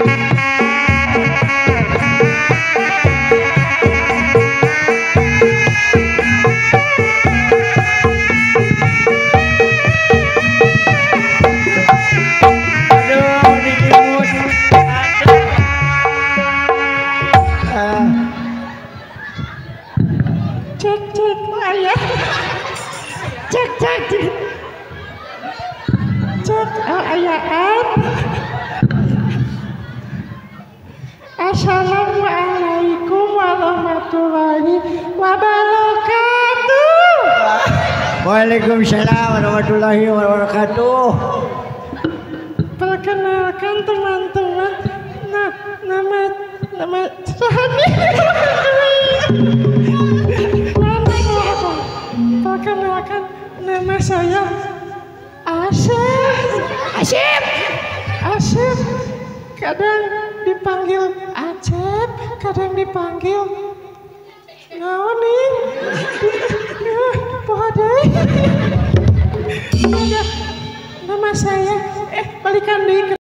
Cek cek ayah. Cek cek cek. Cek ayaan. Assalamualaikum warahmatullahi wabarakatuh. Waalaikumsalam warahmatullahi wabarakatuh. Perkenalkan teman-teman, nah, nama Sahani. Perkenalkan, nama saya Asep. Asep. Asep. Kadang dipanggil Acep, kadang dipanggil naon nih? Poho deui. Nama saya balikan deui.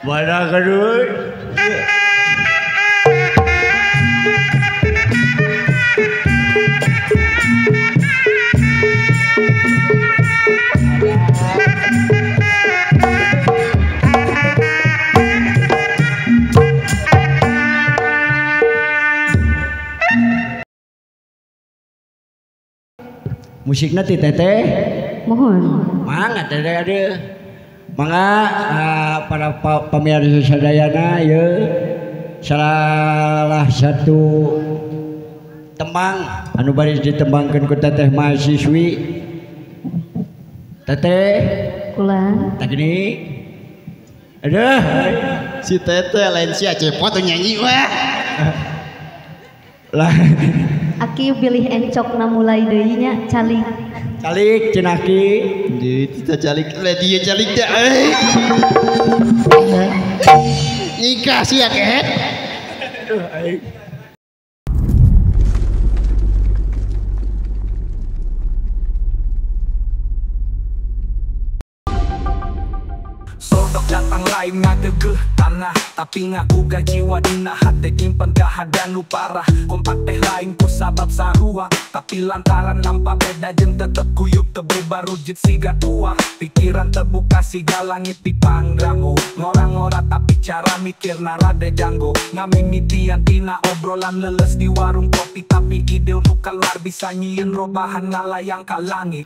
Mana kedua? Musiknya ti teteh? Mohon. Mangga teteh ada. Mangga para pemirsa sadayana ya, salah satu tembang anu baris ditembangkeun ku teteh mahasiswi. Teteh kula tah gini. Aduh, si teteh lain si Acepot nyanyi wah. Lah aki bilih encokna mulai deui nya calik. Calik cenah aki. Deui teh calik lah dia calik teh. Nikah sia kehet. Aduh aing. Sodok datang lain ngadegeh tanah, tapi ngaku jiwa dina hate nyimpen kahadan nu parah. Kompak teh lain ku sabab sarua, tapi lantaran nampak beda jeung tetep guyub teu barujit siga tua. Pikiran terbuka siga langit di pangrango, ngora-ngora tapi cara mikir rada janggo. Ngamimitian tina obrolan leles di warung kopi, tapi ide nu keluar bisa nyieun robahan ngalayang ka langit.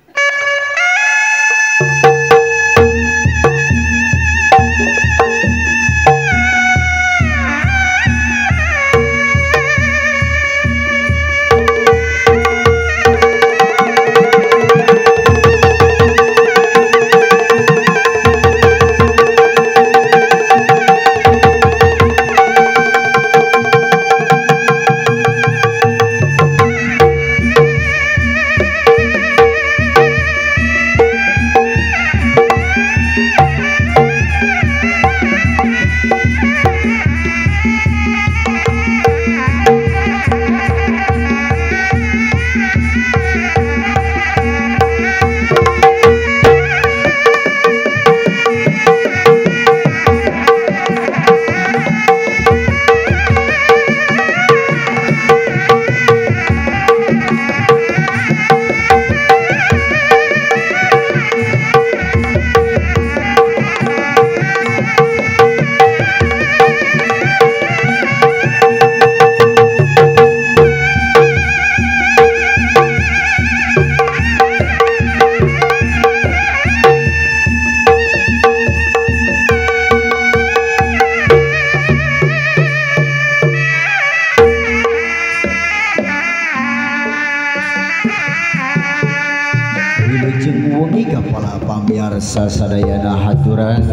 Sasadayana haturan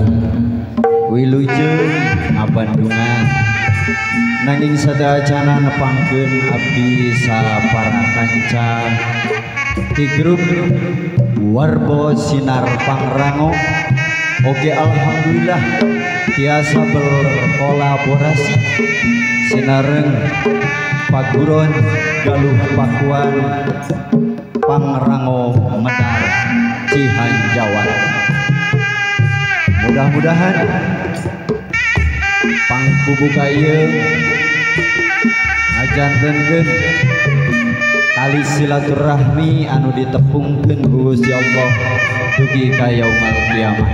wilujeng ngabandungan nanging sadacana nepangkeun abdi sapara kanca di grup Warbo Sinar Pangrango. Oke, alhamdulillah tiasa berkolaborasi sinareng Paguron Galuh Pakuan Pangrango Medar Cihanjawar. Mudah-mudahan pangbubuka ieu ngajantenkeun tali silaturahmi anu ditepungkeun ku Gusti Allah dugi ka yaumul kiamah.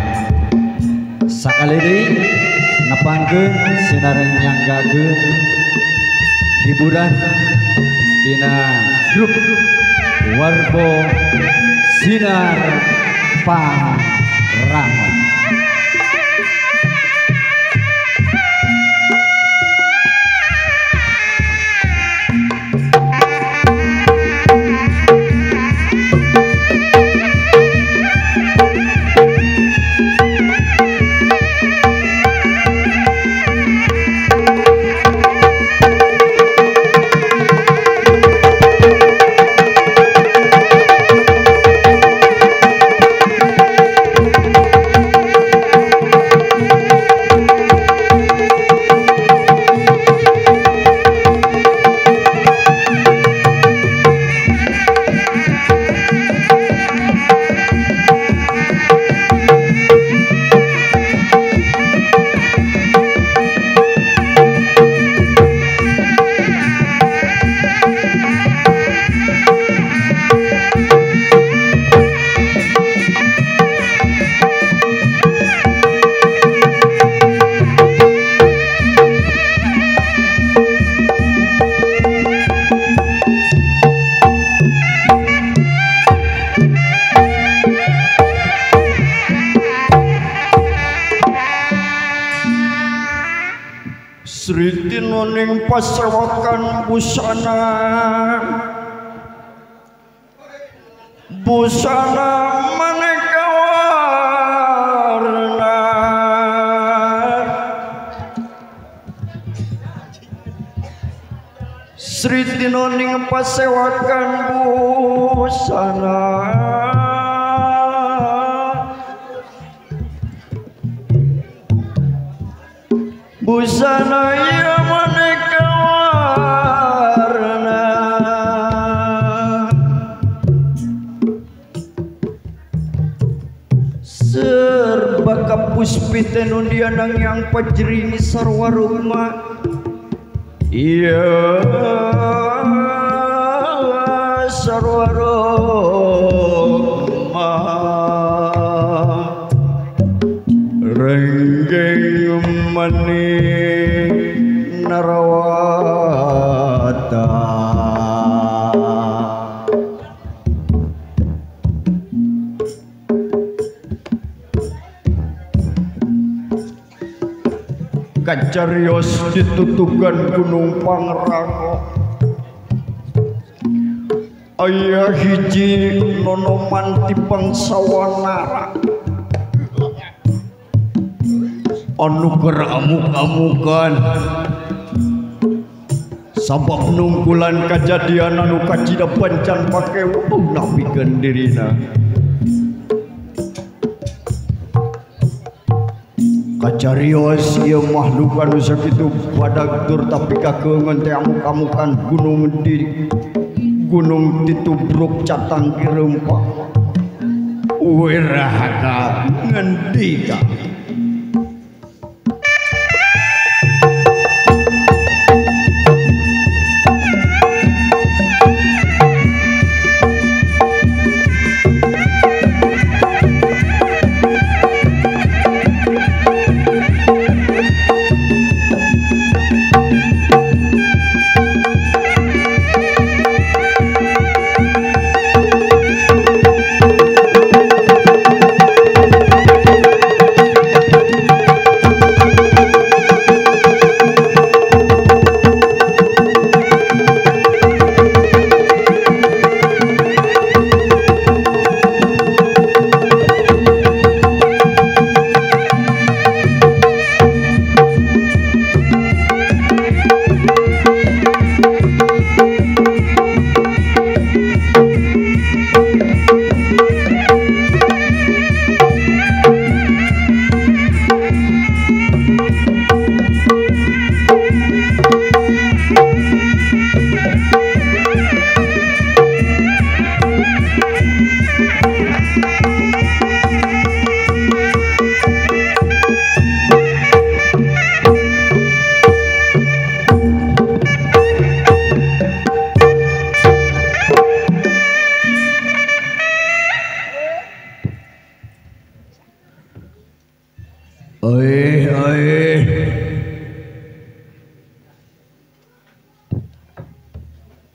Sakali deui nepangkeun sinareng nyanggakeun hiburan dina grup Warbo Sinar Pangrango. Sritinoning pasewakan busana busana maneka warna Sritinoning pasewakan busana busana ya maneka warna serba kapuspite nu dianang yang pajring sarwa rukma iya sarwa rukma renggeng mani narawata kacarios ditutugan Gunung Pangrango aya hiji nonoman ti bangsawanara anu keur amuk-amukan sabab nungkulan kajadian anu kacida pancan pake napikeun dirina kacarios ieu makhluk anu sakitu badag tur tapi kakeungeun teh amuk-amukan gunung di gunung ditubruk catang kirempak wirahaka ngendika. Oi oi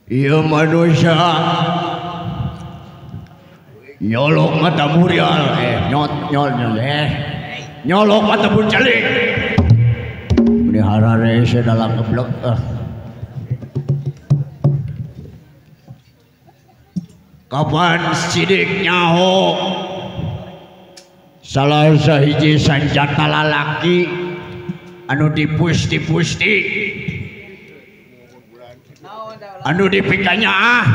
ieu manusia nyolok mata murial nyot nyol nyol nyolok mata buncelik ini hararese dalam geblek Kapan sidik nyaho salah sahiji sanjata lalaki anu dipusti-pusti anu dipikanya ah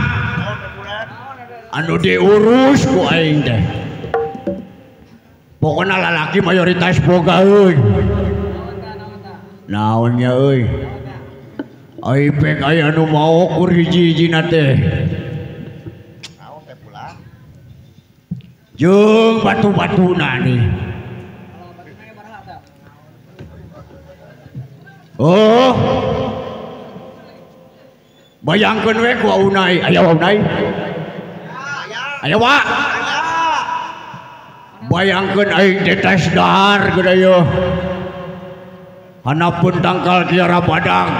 anu diurus ku aing teh pokona lalaki mayoritas boga euy naon nya euy ai pek aya nu maok kur hiji-hijina teh jeung batu-batuna nih. Oh. Bayangkeun we ku Aunai, aya Aunai. Aya wa. Bayangkeun aing teh tes dahar geudah yeuh. Hanapun tangkal kiara badang.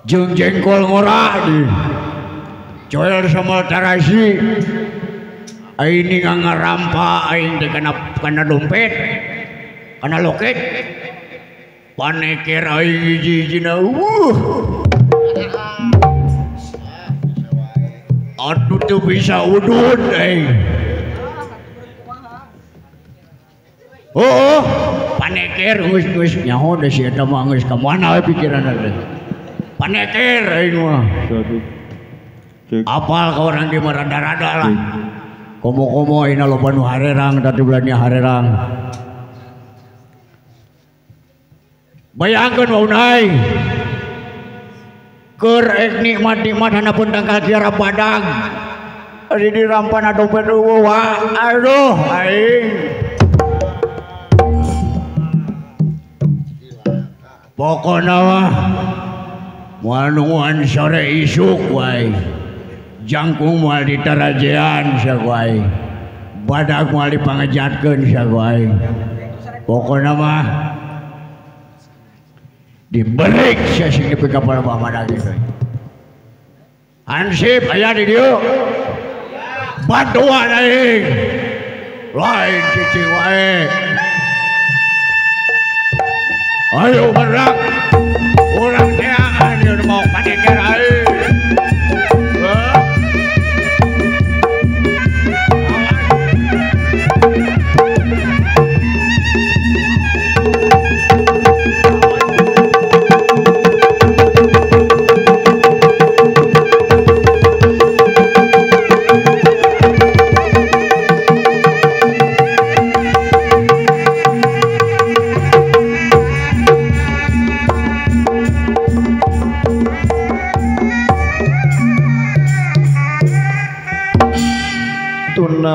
Jeung jengkol ngora di. Coel sama tarasi aing ngarampa aing teh kana dompet kana loket paneker aing hiji-hijina aduh teu bisa udud aing oh paneker geus geus nyaho da si eta mah geus ka mana we pikiranna teh paneker aing mah apal ka orang di merada-rada lah komo-komo ina loba nu harerang tadi bulannya harerang bayangkeun waunai keur ek nikmat-nikmat hanapun tangkal kiara badag ari dirampana dompet eueuh wa aduh aing pokona mah moal nungguan sore isuk wae jangkung moal ditarajean saguai badag moal dipangejatkeun saguai pokona mah diberik sia sing dipika palebah badag kitu hansip aya di dieu bantuan aing lain cicing wae ayo bergerak urang teangan ieu mau padeker aing.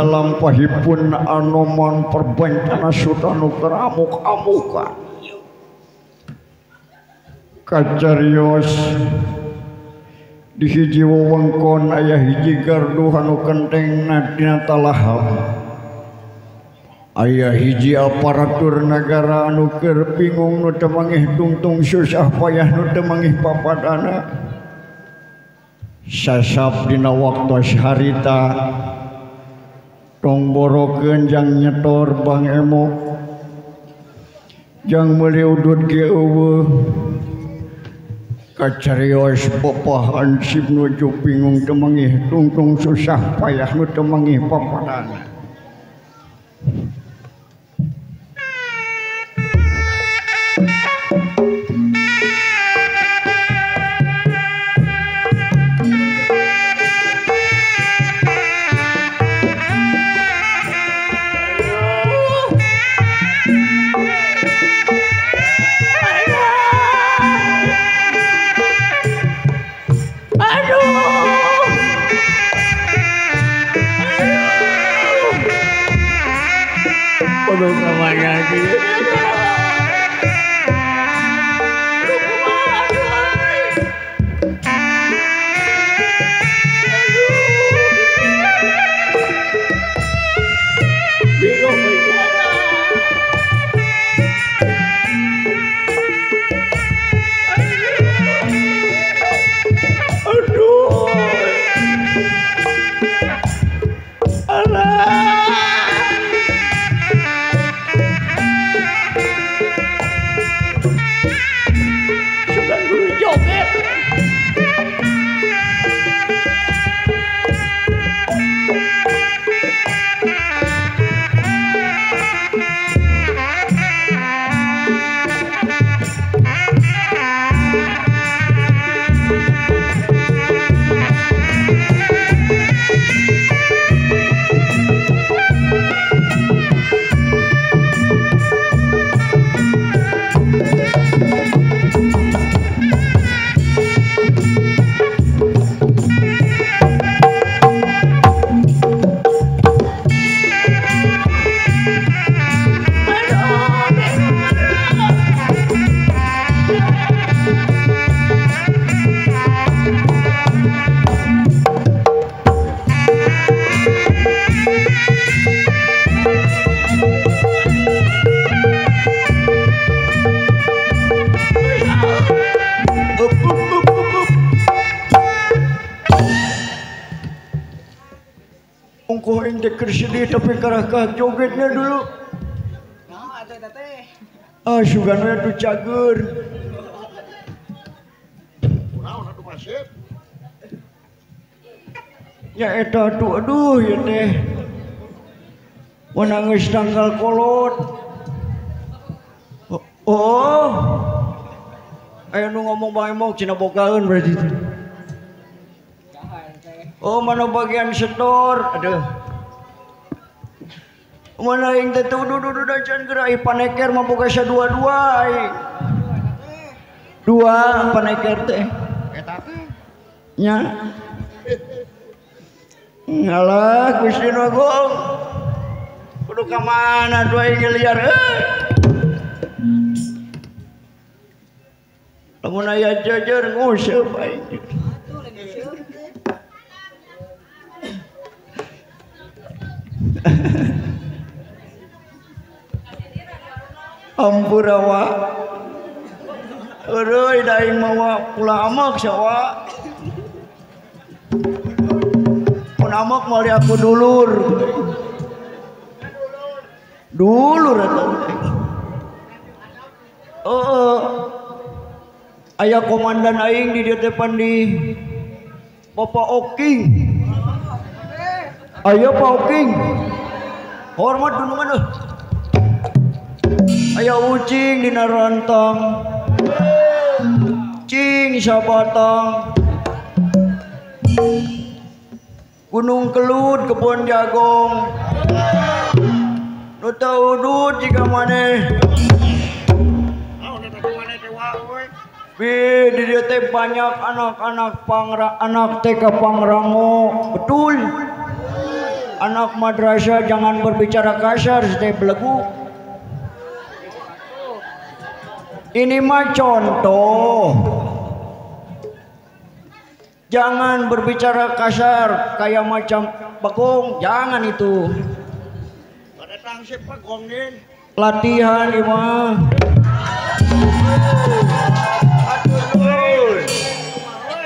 Lampahipun Anoman perbencana sutanu keramuk-amukan kacarios di hiji wewengkon aya hiji gardu anu kenteng dina talahap aya hiji aparatur nagara anu keur bingung nu teu mangih tungtung susah payah nu teu mangih papadana sasap dina waktos harita tong borokeun jang nyetor bang emok jang meuli udud ge eueuh kacarios bapa hansip nuju bingung teu mangih tungtung susah payah nu teu mangih papadana. teh keur sedih tapi karakah jogetnya dulu. Naon atuh eta teh? Ah sugan we atuh cager. Kunaon atuh masih? Ya eta atuh aduh ieu teh. Mun geus tanggal kolot. Oh. Aya nu ngomong Bang Emok cenah bogaeun berarti teh. Oh mana bagian setor, aduh. Mana aing teh tuh dudu acan geura ai paneker mah boga sadua-dua aing. Dua paneker teh. Eta teh. Nya. Ngalah Gusti nu Agung. Kudu ka mana tuh aing liar euy. Lamun aya jajar nguseup aing. Ampura wa. Euy da aing mawa ulah amak sawa. Mun amak moal aku dulur. Dulur eta. Heeh. Aya komandan aing di dieu teh pan di Bapak Oking. Ayo Pak Oking. Hormat dunungan euy. Aya ucing dina rantang. Cing sabatang. Gunung Kelud kebon jagong. Nu teu udud jiga maneh. Bi di dieu teh banyak anak-anak pangra anak TK Pangrango, betul. Anak madrasah jangan berbicara kasar, teh belegu. Ini mah contoh. Jangan berbicara kasar kayak macam bagong, jangan itu. Latihan imah.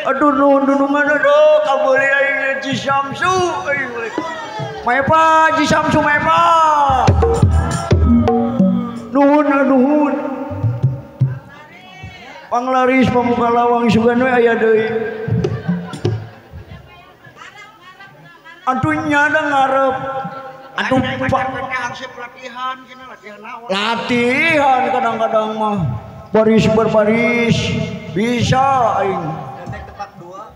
Aduh nuhun dunungan aduh kabeuli aing Ji Samsu aing. Maepa Ji Samsu maepa. Nuhun nuhun. Panglaris pamuka lawang sugan we aya deui. Atuh nya da ngarep. Atuh latihan latihan naon? Latihan kadang-kadang mah baris berbaris bisa aing. Tepak dua.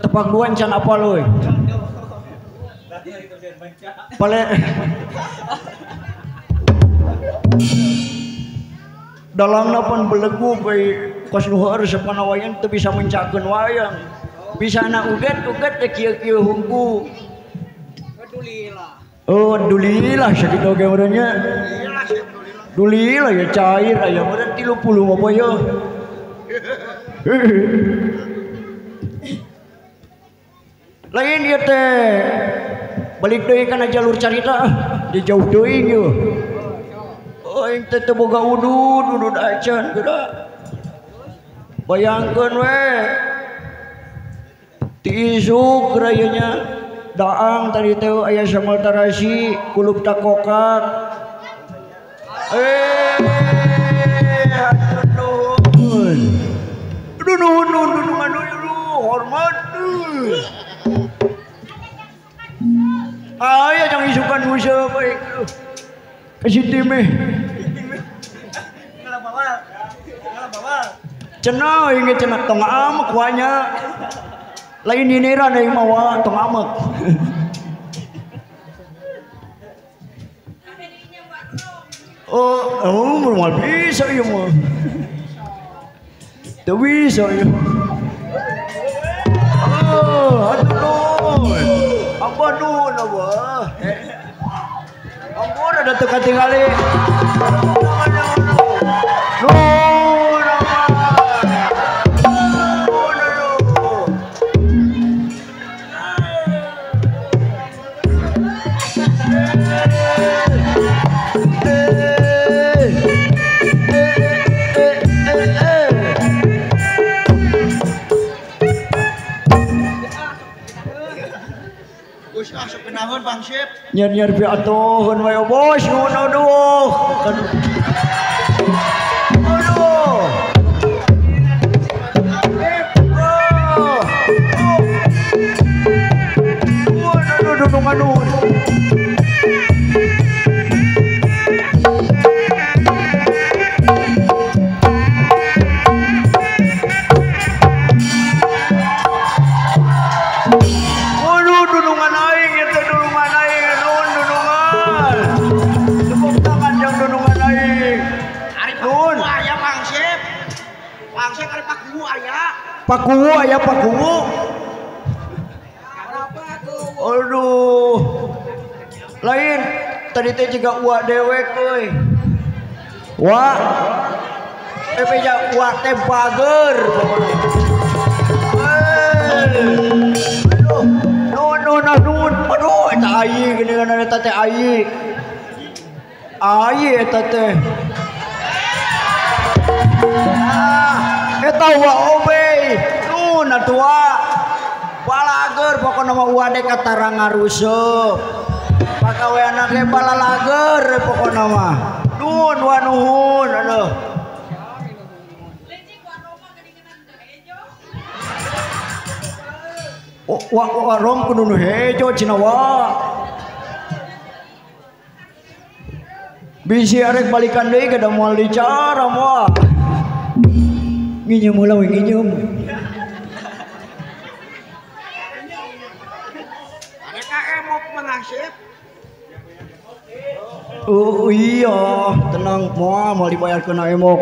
Tepak dua encan apa loy? Pale dalangna pan belegu bae kos nu heueur sapana wayang teu bisa mencakeun wayang. Bisa na uget-uget teh kieu-kieu hungku. Oh, dulilah sakitu ge urang nya. Dulilah ya cair aya meureun 30 mah ya. Lain ieu teh balik deui kana jalur carita di jauh teuing ieu. Aing teh teu boga udud, udud acan geura. Bayangkeun we. Ti isuk geura ieu nya. Daang tadi teh aya sambal tarasi, kulub takokak. Hatur nuhun. Aduh nuhun nuhun nuhun aduh hormat. Aya jang isukan useup aing. Ka Siti meh. Cenah aing cenah tong amek wanya. Lain nyinyiran aing mah wa tong amek. Oh, oh moal bisa ieu mah. Teu bisa ieu. Oh, aduh nuhun. Apa nuhun abah? Ampun ada teu katingali. Nuhun abah. Nuhun aduh. Nuhun Bang Sip. Nyer-nyer pi atuh heun wae bos nuhun aduh. Aduh. Aduh, aduh, aduh. Pakuwu aya pakuwu. Aduh. Lain tadi teh juga uak dewek euy. Wa. Beja uak teh bager pokona. Aduh, nuhun nuhun. Aduh eta ayi geuningan eta teh ayi. Ayi eta teh. Ah, eta wa obey. Nuhun atuh wa. Balager pokona mah uak dek katarang ngaruseup. Pagaweana ge balalager pokona mah. Nuhun wa nuhun aduh. Wa wa rom kudu nu hejo cenah wa. Bisi arek balikan deui kada moal dicara moal. Nginjem heula we nginjem. Arek ka emok menang sip. Oh iya, tenang moal moal dibayarkeun emok.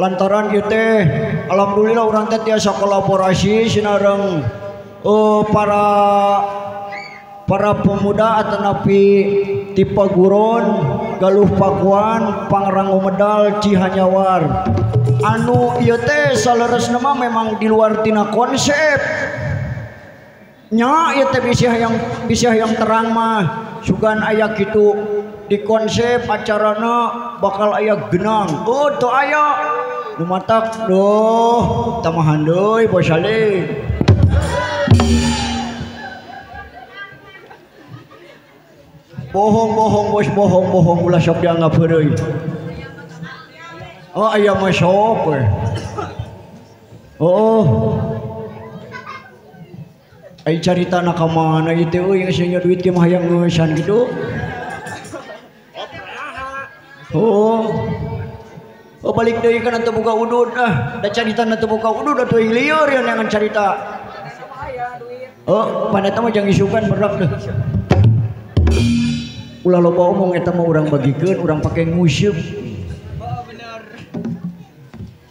Lantaran ieu teh alhamdulillah urang teh tiasa kolaborasi sinareng para pemuda atanapi tipe Guron, Galuh Pakuan, Pangrango Medal, Cihanyawar. Anu ieu teh saleresna mah memang di luar tina konsep. Nya ieu teh bisi hayang terang mah sugan aya kitu di konsep acarana bakal aya genang. Oh teu aya. Nu matak duh tamahan deui bos Salim. Bohong-bohong bos bohong-bohong ulah sok dianggap heureuy. Oh aya mah sok we. Oh. Ai caritana ka mana ieu teh euy geus nya duit ge mah hayang ngeusan kitu. Oh. Oh balik deui kana teu boga udud ah. Da caritana teu boga udud atuh lieur ya neangan carita. Oh, pan eta mah jang isukan berak deh. Ulah loba omong eta mah urang bagikeun, urang pake nguseup. Oh bener.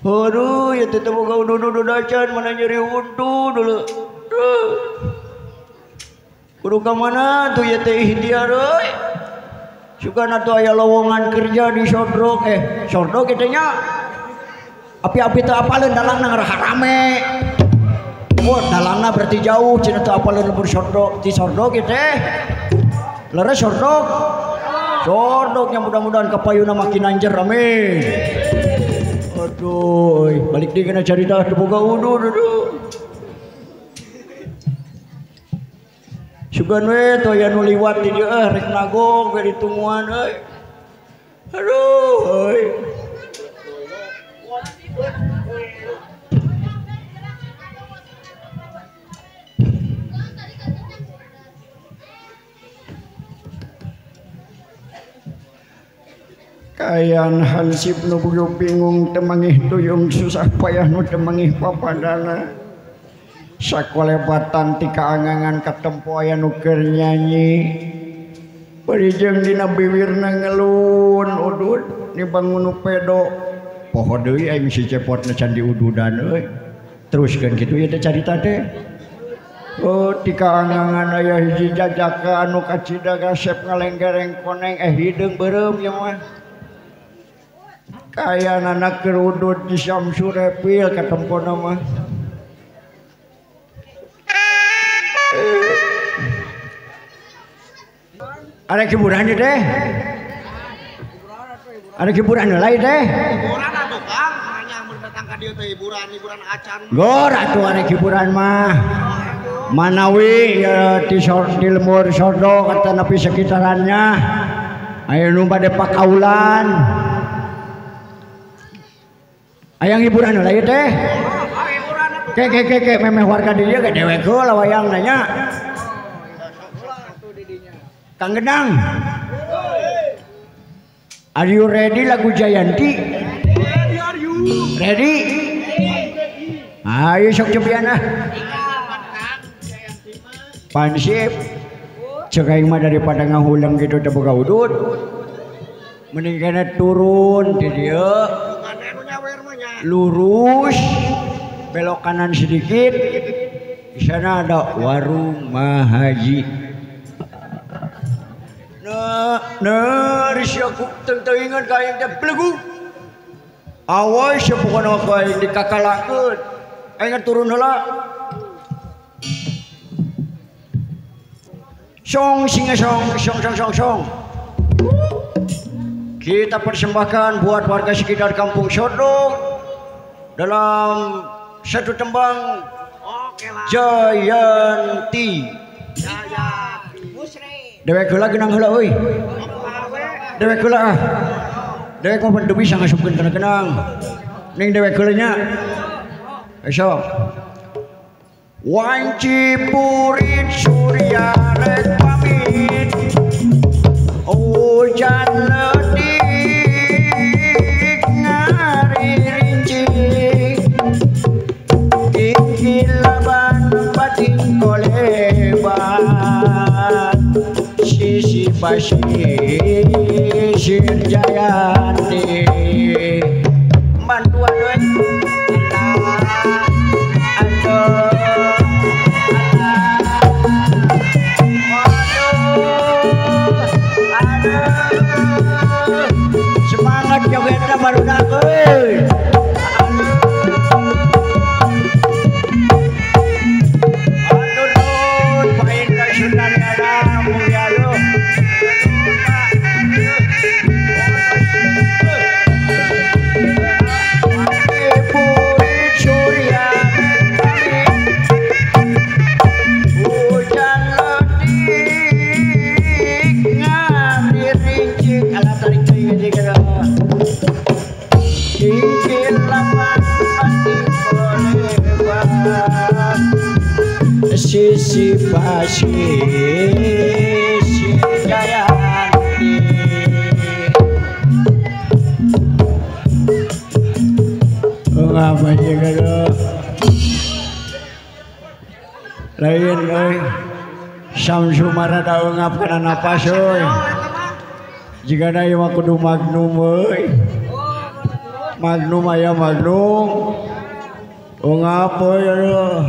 Aduh, ya teh boga udud-udud acan mana nyeri huntu dulu. Kudu ka mana tuh ya teh ikhtiar euy. Sugan atuh aya lowongan kerja di Sodrok Sodrok kitu nya. Api-api teu apaleun dalangna ngarah rame. Oh, dalangna berarti jauh cenah teu apaleun lembur Sodrok, di Sodrok ieu teh. Leres Sodrok. Sodroknya mudah-mudahan kapayuna makin anjer amin. Aduh, balik deui kana carita teu boga udud aduh. Sugan we teu aya nu liwat di dieu rek nagog we ditungguan euy. Aduh euy. Kayan hansip nu buyung bingung temangih tuyung susah payah nu temangih papadana. Sakolebatan ti kaangangan katempo aya nu keur nyanyi. Bari jeung dina biwirna ngelun udud dibangun nu pedo. Poho deui aing si cepotna can diududan euy. Teruskeun kitu ieu teh carita teh. Oh ti kaangangan aya hiji jajaka anu kacida kasep ngalenggereng koneng hideung beureum ieu mah. Kaya anak kerudut di Syamsurepil katempona mah. Ada hiburan deh. Ada hiburan lain deh. Hiburan atuh Kang, hanya mun datang ka dieu teh hiburan, hiburan acan. Gor atuh ada hiburan mah. Manawi ya, di lembur Sordok atau nepi sekitarannya. Ayo nu bade pakaulan. Ayang hiburan heula ieu teh. Ke ke ke ke memeh warga di dieu ge dewek heula wayang nanya. Kang Genang. Are you ready lagu Jayanti? Ready? Ayo sok cepian ah. Pansip. Cek aing mah daripada ngahulang gitu teu boga udud. Mending kena turun di dieu. Lurus, belok kanan sedikit. Di sana ada warung Mahaji. Nah, nah, risya ku teuing-teuingan ka aing teh belegu. Awas ya pokona ku aing dikakalakeun. Aing turun heula. Song singa song song song song song. Kita persembahkan buat warga sekitar Kampung Sordok dalam satu tembang Jayanti. Dewek heula genang heula euy. Dewek heula ah. Dewek mah teu bisa ngasupkeun kana genang. Ning dewek heula nya. Esok. Wanci purit surya rek pamit. Hujan ledik ngaririnci. Tinggi laban batin kolebat. Sisi pasir Jayanti. Bantuan euy. Aduh. Semangat jogetna barudak euy. Aduh, pain ka Sunan Adam mulia lu. Hujan ledik ngaririnci alah tarik teuing aja kana. Tinggi lapan pasti kolebat. Sisi pasir Jayanti. Ngapa sih kalau lain euy. Samsu marada eungap kana napas euy. Jigana ieu mah kudu magnum euy. Magnum aya magnum. Eungap euy aduh.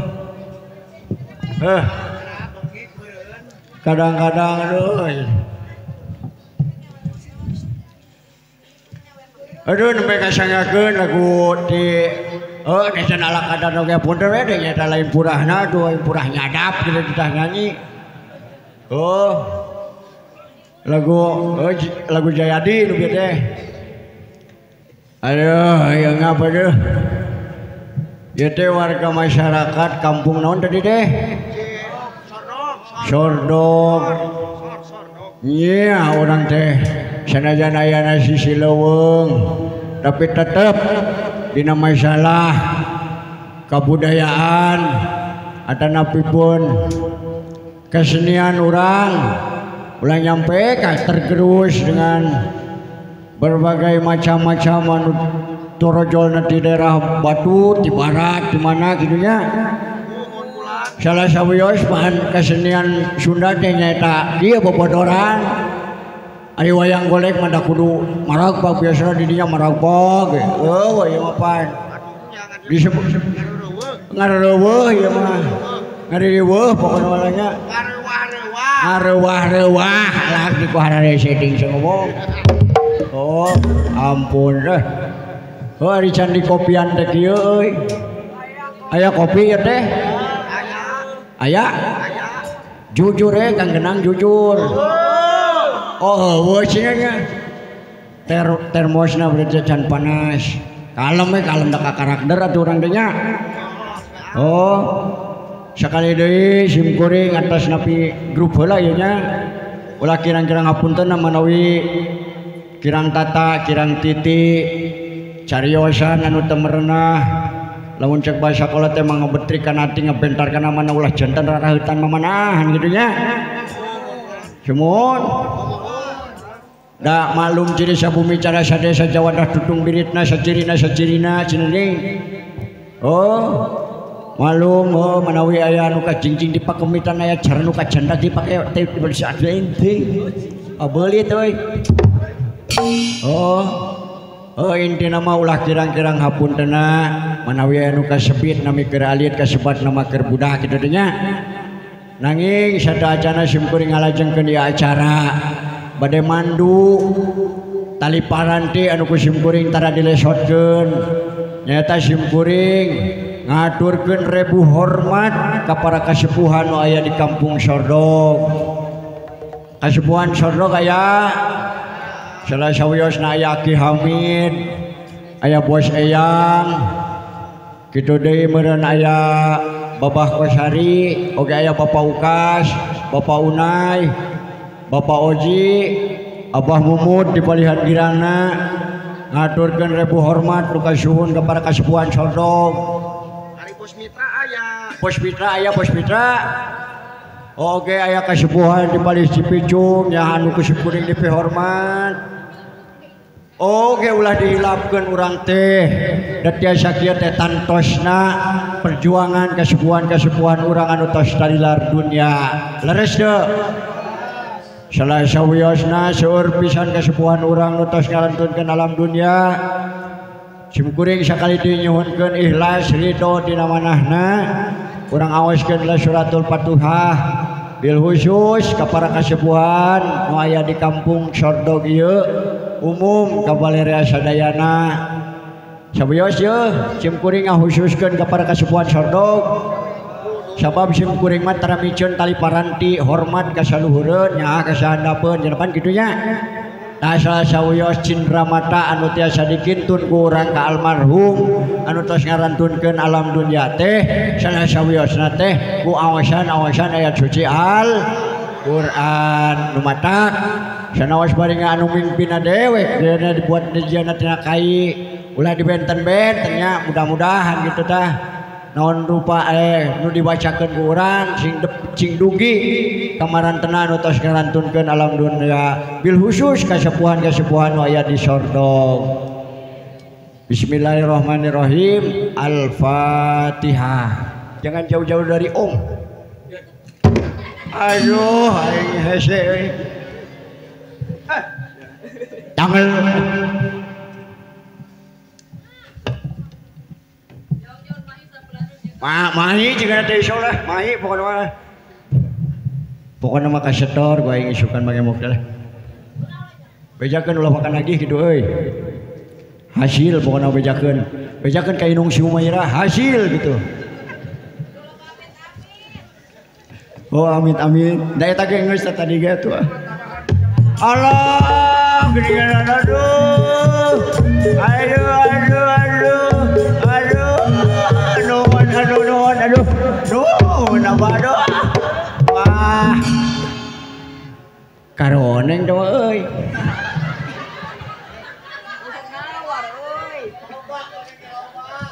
Kadang-kadang aduh. Aduh nembe kasangakeun lagu di oh desa ala kadar oge punten we deui nyata lain purahna atuh lain purah nyadap kitu ditah nyanyi. Oh. Lagu oh, lagu Jayadi nu bieu teh. Aduh, ya ngapa deuh. Ieu teh warga masyarakat kampung naon tadi teh? Sordok. Iya, orang teh sanajan ayana sisi leuweung tapi tetep dina masalah kabudayaan atanapipun kesenian urang ulah nyampe ka tergerus dengan berbagai macam-macam anu torojolna di daerah Batu, di barat, di mana gitu nya. Salah sawios bahan kesenian Sunda teh nyaeta ieu bobodoran. Ari wayang golek mah da kudu maragbag biasana di dinya maragbag. Heuh ieu mah pan. Disebut ngareuweuh ieu mah. Ngareuweuh pokona mah nya. Ngareuwah-reuwah lah di ku hararese ting ngomong. Oh, ampun deh. Oh, ari can di kopian teh kieu euy. Aya kopi ieu teh? Aya. Jujur Kang Genang jujur. Oh, heueuh cenah nya. Termosna berarti can panas. Kalem we kalem da ka karakter atuh urang teh nya. Oh. Sakali deui sim kuring atas napi grup heula ieu nya. Ulah kirang-kirang hapunten manawi kirang tata, kirang titi, cariosan anu teu merenah. Lamun cek bahasa kolot teh mah ngebetrikan hati ngebentarkan mana ulah jantan raraheutan mamanahan kitu nya. Sumuhun. Da maklum ciri sabumi cara sadesa Jawa dah tutung biritna sacirina sacirina cenah. Oh malum oh manawi aya anu kajingjing di pakemitan aya cara nu kajanda dipake teh bersih inti. Oh beulit euy. Oh oh intina mah ulah kirang-kirang hapuntena manawi aya nu kasebit nami keur alit kasebat nama keur budak kitu teh nya. Nanging sadaacana sim kuring ngalajengkeun ieu acara bade mandu tali paranti anu ku sim kuring tara dilesotkeun nyaeta sim kuring ngaturkeun rebu hormat ka para kasepuhan nu aya di kampung Sordok. Kasepuhan Sordok aya salah sawiosna aya Ki Hamid, aya Bos Eyang, kitu deui meureun aya Babah Kosari, oge aya Bapak Ukas, Bapak Unai, Bapak Oji, Abah Mumut di palihan girangna ngaturkeun rebu hormat nu kasuhun ka para kasepuhan Sordok. Bos Mitra aya. Bos Mitra aya, Bos Mitra. Oke aya kasepuhan di palih Cipicung nya anu kuring dipihormat. Oke ulah dihilapkeun urang teh. Da tiasa kieu teh tantosna perjuangan kasepuhan-kasepuhan urang anu tos talilar dunya. Leres teu? Salah sawiosna seueur pisan kasepuhan urang nu tos ngalantunkeun alam dunya. Simkuring sakali deui nyuhunkeun ikhlas ridho dina manahna urang aoskeun la suratul Fatihah bil khusus ka para kasepuhan nu aya di kampung Sordok ieu umum ka balerea sadayana. Sawios yeuh simkuring ngahususkeun ka para kasepuhan Sordok sabab simkuring mah tara miceun tali paranti hormat ka saluhureun nyaah ka sahandapeun janapan kitu nya. Asal sawios cindra mata anu tiasa dikintun ku urang ka almarhum anu tos ngarantunkeun alam dunya teh salah sawiosna teh ku awasan-awasan ayat suci Al-Qur'an nu matak sanaos bari anu mimpinna dewek dieuna dibuat dijieunna tina kai ulah dibenten-benten nya mudah-mudahan gitu tah naon rupa nu dibacakeun ku urang sing dugi kamarantena anu tos ngarantunkeun alam dunya bil khusus kasepuhan-kasepuhan nu aya di Sordok. Bismillahirrahmanirrahim. Al-Fatihah. Jangan jauh-jauh dari Om. Aduh aing hese euy. Tanggal mahi jika teh iso lah, mahi pokokna mah. Pokokna mah kasetor gua aing isukan make mokel. Bejakeun ulah makan lagi kitu euy. Hasil pokokna bejakeun. Bejakeun ka indung si Umairah hasil gitu. Oh amit amit. Da eta ge geus tadi ge atuh. Allah geuningan aduh. Aduh aduh aduh. Aduh. Aduh, aduh, aduh, aduh, nambah aduh, wah, karoneng dong, euy.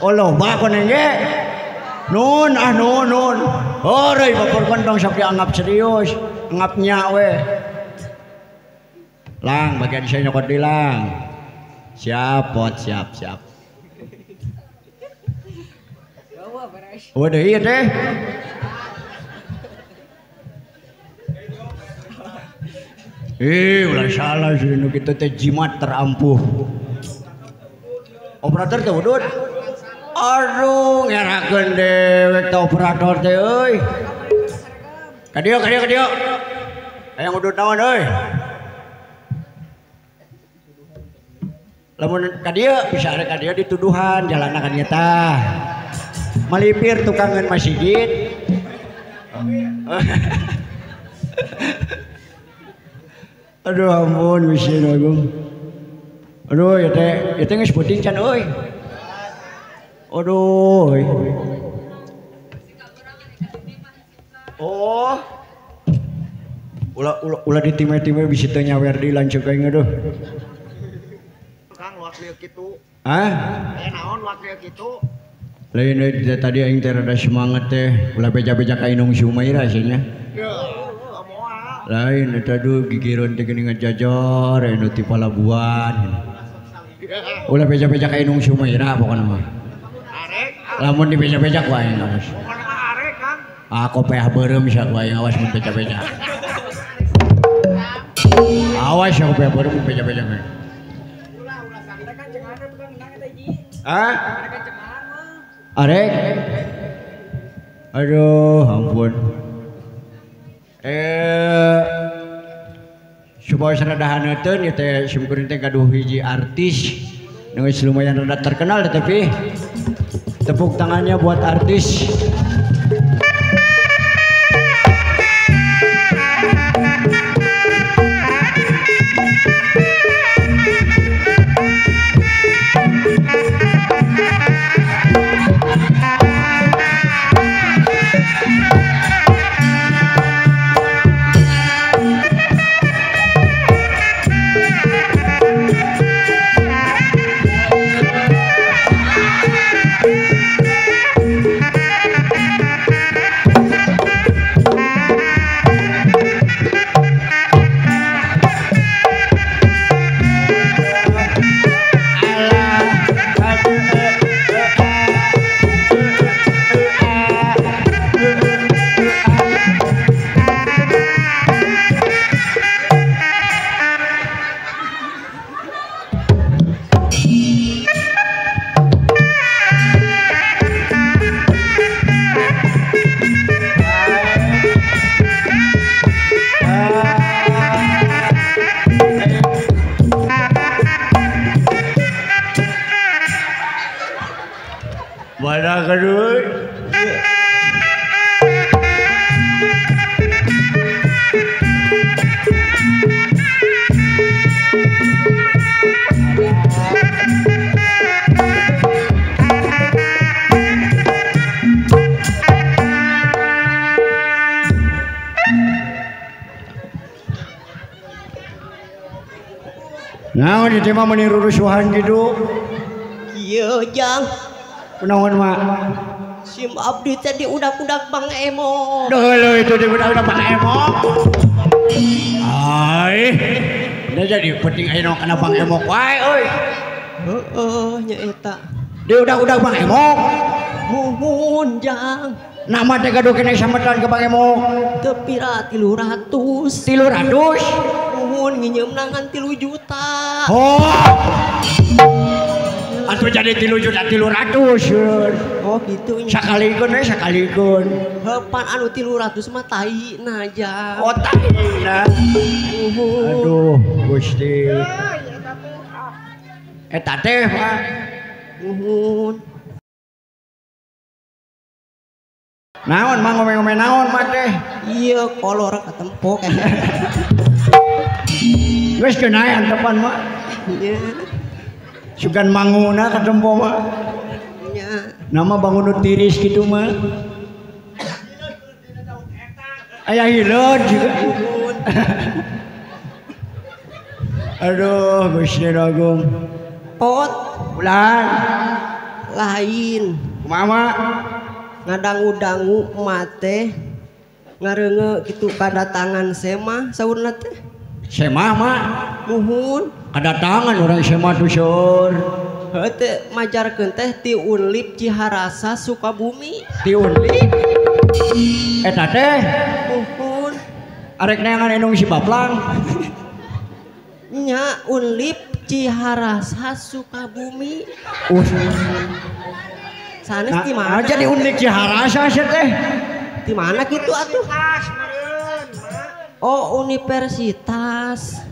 Oh loba koneng ge, nun ah nun nun, horeuy bapor kontong sok dianggap serius, anggapnya we. Lang, bagian saya nyokot di lang, siap pot siap siap. Waduh iya teh. Ulah salah sih nu kitu teh jimat terampuh. Operator teh udut. Aduh ngerakeun dewek teh operator teh euy. Ka dieu ka dieu ka dieu. Hayang udut naon euy? Lamun ka dieu bisa ka dieu dituduhan jalanna ka dieu tah. Malipir tukangan masjid. Aduh ampun miskin agung. Aduh ya teh geus penting can euy. Aduh. Oh. Ulah ulah ulah ditime-time bisi teu nyawer di lanceuk aing aduh. Kang wakil kitu. Hah? Aya naon wakil kitu? Lain deui tadi aing teh rada semangat teh, ulah beja-beja ka Inung Sumaira sih nya. Lain eta duh gigireun teh geuning ngajajar anu ti palabuhan. Ulah beja-beja ka Inung Sumaira pokona mah. Lamun dibeja-beja ku aing awas. Pokona mah arek Kang. Ah kopeah beureum sia ku aing awas mun beja-beja. Awas ya kopeah beureum mun beja-beja. Hah? Arek. Aduh, ampun. Supaya rada haneuteun ieu teh simkuring teh gaduh hiji artis nu geus lumayan rada terkenal tetapi tepuk tangannya buat artis. Nah, di tema meni rurusuhan gitu. Kieu jang. Kunaon mak? Sim abdi teh diudak-udak Bang Emo. Duh lho itu diudak-udak Bang Emo. Ai. Ini jadi penting aya kana Bang Emok wae euy. Heeh, nya eta. Diudak-udak Bang Emok. Muhun jang. Nama teh gaduh kene sametan ke Bang Emok. Teu pira 300. 300? Muhun nginjeumna ngan 3 juta. Oh. Atuh jadi 3 juta 300. Oh gitu nya. Sakalikeun we sakalikeun. Heupan anu 300 mah tai na jang. Oh tai na. Aduh Gusti. Eta teh mah. Muhun. Naon mah ngomong-ngomong naon mah teh? Iya kolor katempo. Geus geunah antepan mah. Iya. Sugan manguna katempo mah. Nya. Nama bangun nu tiris kitu mah. Aya hileud juga. Aduh Gusti Agung. Pot ulah lain. Kumaha mah? Ngadangu-dangu mate ngareunge kitu kadatangan semah saurna teh. Semah mah? Muhun. Kadatangan urang semah tuh seur. Heuh teh majarkeun teh ti Unlip Ciharasa Sukabumi. Ti Unlip? Eta teh? Muhun. Arek neangan indung si Baplang. Nya Unlip Ciharasa Sukabumi. Sanes di mana? Nah, jadi Unlip Ciharasa sih teh. Di mana gitu atuh? Oh, universitas.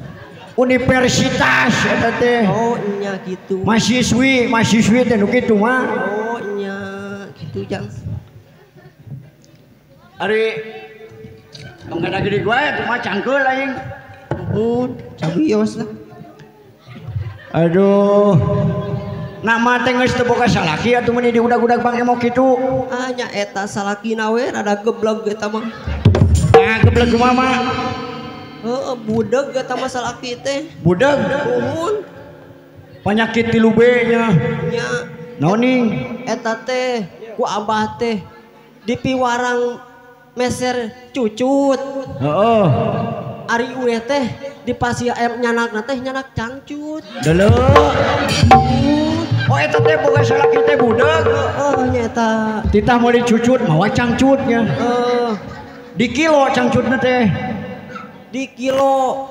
Universitas eta teh. Oh, nya gitu. Mahasiswi, mahasiswi teh nu kitu mah. Oh, nya gitu jang. Ari tong kada gede gue mah cangkeul aing. Muhun, sawios lah. Aduh. Nama teh geus teu boga salaki atuh meuni diudag-udag Bang Emok kitu. Ah nya eta salakina we rada geblog eta mah. geblek kumaha mah? Heeh, budeg eta mah salaki teh. Budeg? Nuhun. Penyakit 3B nya. Nya. Naon ning? Eta teh ku abah teh dipiwarang meser cucut. Heeh. Ari ueh teh di pasir ayam nyanakna teh nyanak cangcut. Deuleu. Oh eta teh boga salaki teh budeg. Heeh nya eta. Titah meuli cucut mawa cangcutnya. Heeh. Di kilo cangcutna teh. Di kilo.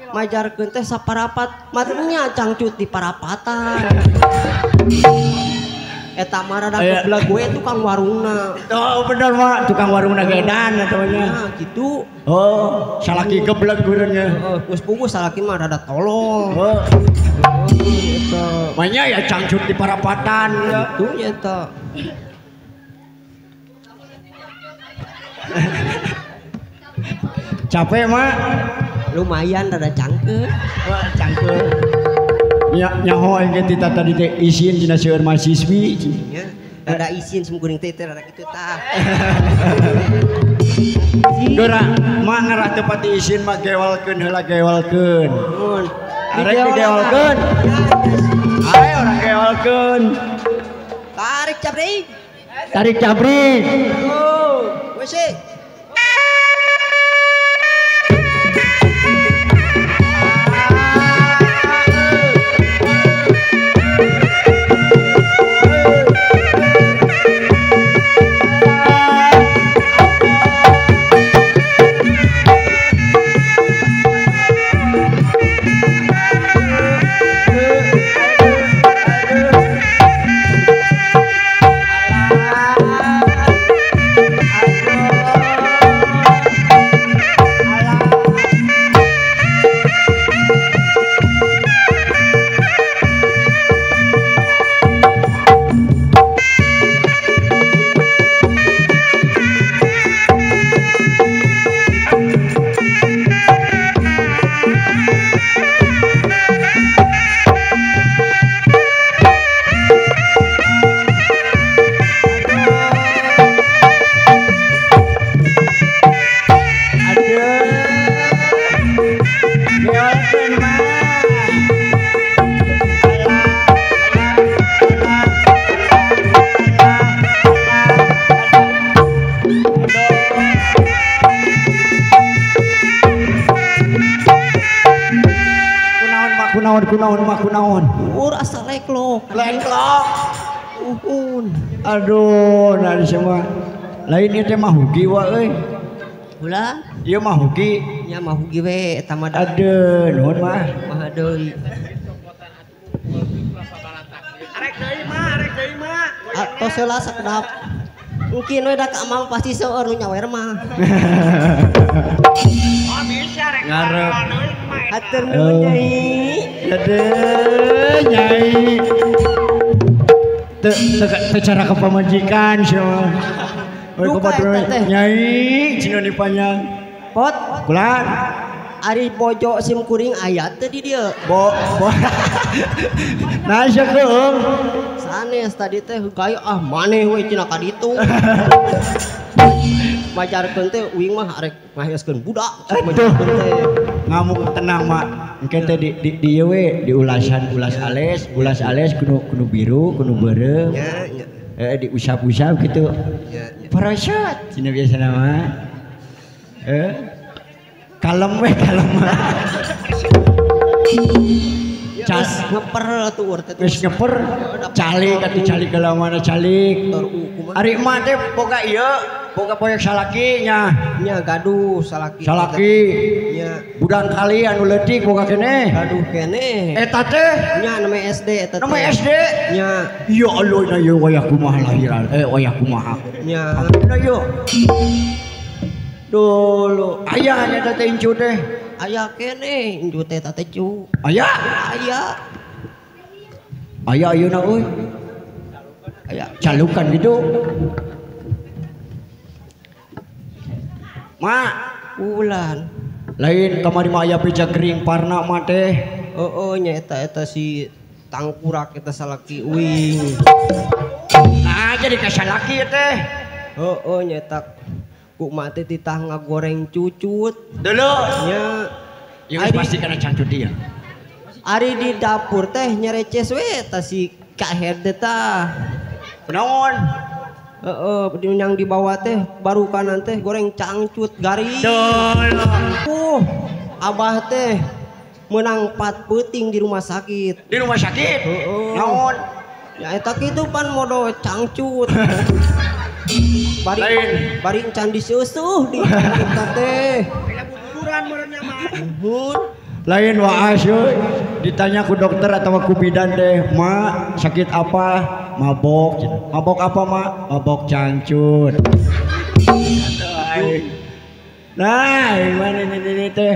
Majarkeun teh saparapat, matnya cangcut di parapatan. Eta mah rada geblek we tukang warungna. Oh bener mah tukang warungna gedan atuh nya. Nah gitu. Oh, salaki geblek geureunnya. Heeh, geus puguh salaki mah rada tolol. Heeh. Eta. Manya ya cangcut di parapatan ya. Kitu nya eta. Capek mah? Lumayan rada cangkeun. Wah, cangkeun. Nyaho aing ge tita tadi teh isin dina seueur mahasiswi. Nya, rada isin simkuring teh rada kitu tah. Geura mah ngarah teu pati isin mah gewalkeun heula gewalkeun. Nuhun. Arek digewalkeun. Ayo orang gewalkeun. Tarik cabrik. Tarik cabrik. Oh, wes. Kunaon mah kunaon. Ur asa leklok. Leklok. Uhun. Aduh, dari semua. Lain ieu teh mah hugi wa euy. Ulah? Ieu mah hugi. Nya mah hugi we eta mah. Aduh, nuhun mah. Mah deui. Arek deui mah, arek deui mah. Atos heula sakedap. Mungkin we da ka mah pasti seueur nu nyawer mah. Oh bisa rek. Ngarep. Hatur nuhun Nyai. Aduh, Nyai. Teu cara kepamajikan sia. Duka eta teh. Nyai, cina dipanjang. Pot, Kulan. Ari bojo sim kuring aya teu di dieu. Bo. Nah, sia keung. Sanes tadi teh gaya ah maneh we cenah ka ditu. Majarkeun teh uing mah arek ngaheuskeun budak. Aduh. Ngamuk tenang mak. Engke teh di ieu we diulasan ulas ales kudu biru kudu beureum. Nya nya. Diusap-usap gitu. Nya nya. Parasut cenah biasana mah. Kalem we kalem. Cas ngeper atuh ur teh. Geus ngeper calik atuh calik ke mana calik. Ari emak teh boga ieu, boga poek salaki nya. Nya gaduh salaki. Salaki. Nya budang kali anu leutik boga keneh. Gaduh keneh. Eta teh nya nama SD eta teh. Nama SD. Nya. Ya Allah na ieu wayah kumaha lahiran. Wayah kumaha. Nya. Na ieu. Dulu aya nya teh incu teh. Aya keneh incu teh eta teh cu. Aya. Aya. Aya ayeuna euy. Aya calukan gitu. Ma, ulan. Lain kamari mah aya beja gering parna mah teh. Heeh nya eta eta si tangkurak eta salaki uing. Nah jadi ka salaki teh. Heeh nya eta Ku mak teh titah ngagoreng cucut. Dulu. Nya. Ya geus pasti kana cangcut dia. Ari di dapur teh nyereces we tah si Kahed teh tah. Kunaon? Heeh, yang di bawah teh baru kanan teh goreng cangcut garing. Dulu. Abah teh menang 4 peuting di rumah sakit. Di rumah sakit? Heeh. Naon? Ya eta kitu pan modo cangcut. Bari bari encan diseusuh di eta teh. Lain waas euy. Ditanya ku dokter atau ku bidan teh, "Ma, sakit apa?" Mabok. Mabok apa, Ma? Mabok cangcut. Nah, gimana ini teh?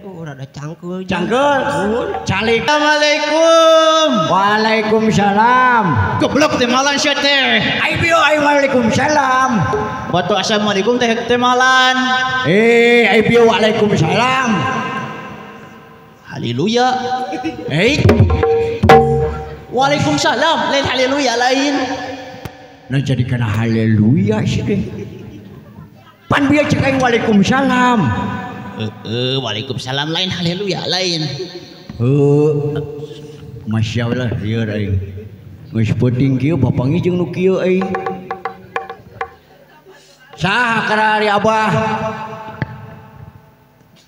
Oh, rada cangkeul. Cangkeul. Calik. Assalamualaikum. Waalaikumsalam. Goblok teh malan sia teh. Ai bio ai waalaikumsalam. Batu assalamualaikum teh teh malan. Eh, ai bio waalaikumsalam. Haleluya. Eh. Waalaikumsalam, lain haleluya lain. Nah jadi kana haleluya sih teh. Pan bieu cek aing waalaikumsalam. Heeh, waalaikumsalam lain haleluya lain. Heuh. Masyaallah lieur aing. Geus peuting kieu bapangi jeung nu kieu aing. Saha kana ari abah?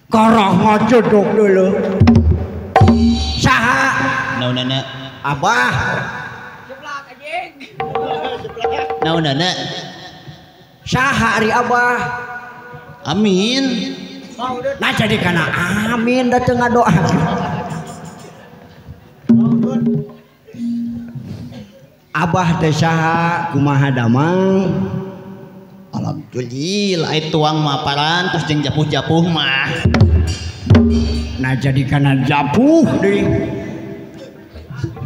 Karah ngacedok dulu. Saha? Naonana? Abah. Jeblak anjing. Naonana? Saha ari abah? Amin. Nah jadi kana amin da teu ngadoa. Abah teh saha kumaha damang? Alhamdulillah ai tuang mah parantos jeung japuh-japuh mah. Nah jadi kana japuh deui.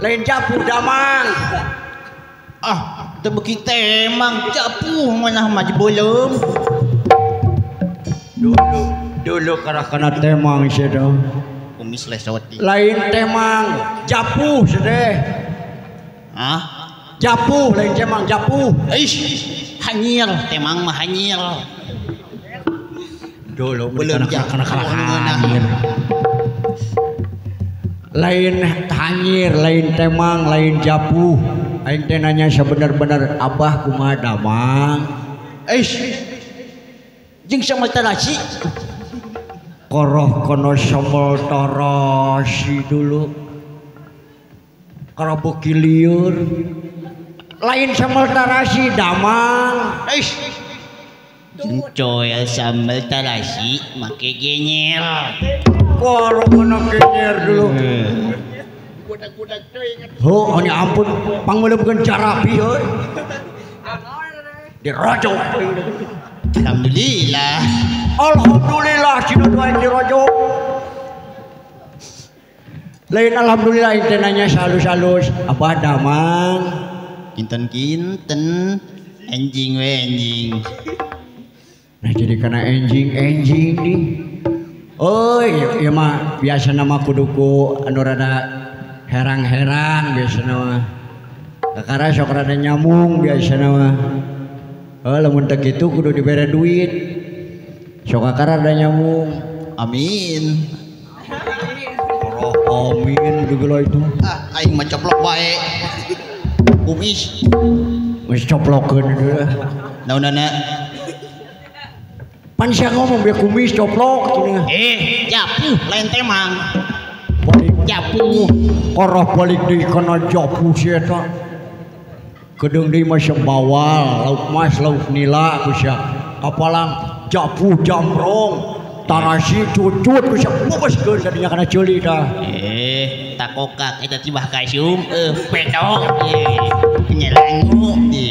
Lain japuh damang. Ah, teu beuki temang japuh manah mah jebeuleum. Dulu dulu karena kana temang sia teh. Kumis lesot. Lain temang, japuh sia teh. Hah? Japuh lain temang japuh. Ih, hanyir temang mah hanyir. Dulu belum kana hanyir. Lain hanyir, lain temang, lain japuh. Aing teh nanya sebenar-benar abah kumaha damang? Eish. Jeung sambal tarasi. Koroh kono sambal tarasi dulu. Karabeuki lieur. Lain sambal tarasi damang. Eish. Coel sambal tarasi make genyer. Koroh kono genyer dulu. Oh, ini ampun, pangmeuleupkeun carapi euy. Dirojok. Alhamdulillah. Alhamdulillah cina doain dirojok. Lain alhamdulillah teh nanya salus-salus, abah damang? Kinten-kinten enjing we enjing. Nah jadi kana enjing-enjing nih. Oh, ieu mah biasa nama kudu ku anu rada herang-herang biasana mah. Kakara sok rada nyamung biasana mah. Oh, lamun teu kitu kudu dibere duit. Sok kakara rada nyamung. Amin. Oh, amin geula itu. Ah, aing mah coplok bae. Kumis. Geus coplokeun deui. Naonana? Pan sia ngomong bieu kumis coplok cenah. Eh, japuh lain temang. Japuh. Koroh balik deui kana japuh si eta. Kedeung deui mah bawal, lauk mas, lauk nila ku sia. Kapalang japuh jamrong, tarasi cucut ku sia. Boboskeun tadinya kana ceuli tah. Eh, takokak eta tibah kasium pedok penyelangu di.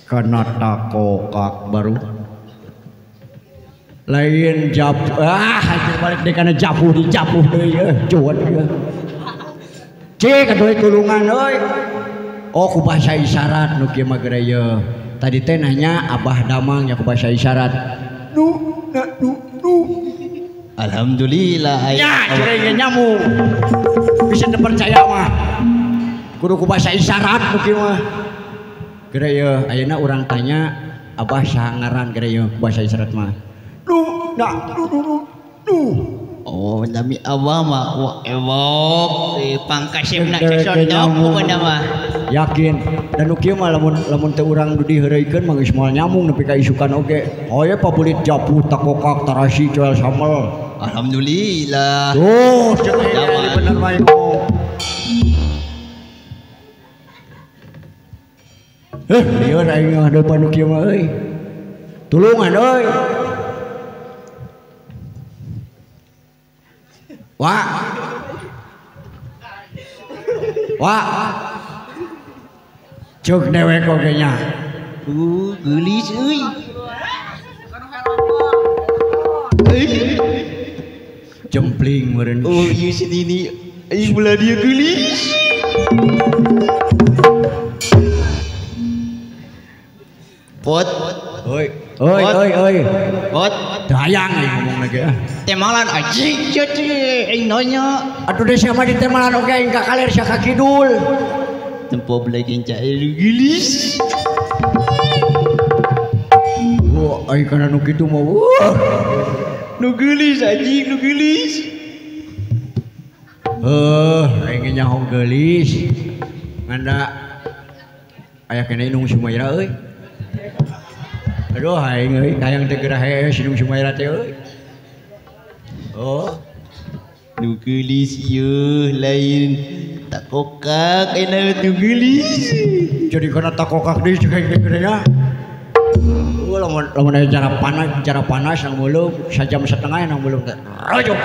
Kana takokak baru. Lain japuh, ah balik deui kana japuh di japuh deui cuet ieu. Cik atuh tulungan euy. Oh ku bahasa isyarat nu kieu mah geura ieu. Tadi teh nanya abah damang nya ku bahasa isyarat. Nu na nu nu. Alhamdulillah. Ya cireng nyamuk. Bisa dipercaya mah. Kudu ku bahasa isyarat nu kieu mah. Geura ieu ayeuna urang tanya Abah saha ngaran geura ieu bahasa isyarat mah. Du na du du du du. Oh, nami abah mah wah ewok pangkasepna sesondok pokona mah. Yakin dan nu kieu mah lamun lamun teu urang nu diheureuykeun mah geus moal nyambung nepi ka isukan oge. Hoye pabulit japuh takokak tarasi coel samel. Alhamdulillah. Tuh, cek ini bener mah ngomong. Heh, lieur aing ngadepan nu kieu mah euy. Tulungan euy. Wah. Wah. Cuk dewek oge nya. Geulis euy. Jempling meureun. Oh, ieu si Nini. Aing belah dia geulis. Pot. Oi, oi, oi, oi. Pot. Dayang aing ngomong lagi ah. Temalan anjing sia teh aing nanya. Atuh deh sia mah ditemalan oge aing ka kaler sia ka kidul. Tempo belah kenca geulis. Wah, aing kana nu kitu mah. Wah. Nu geulis anjing, nu geulis. Heuh, aing nyaho geulis. Nganda aya keneh Inung Sumaira euy. Aduh aing euy, hayang teu geura hees Inung Sumaira teh euy. Oh, nu geulis ieu lain takokak ayeuna nu geulis. Jadi kana takokak deui jeung aing teh nya. Oh, lamun lamun aya cara panas nang belum sajam setengah nang belum teh. Rajuk.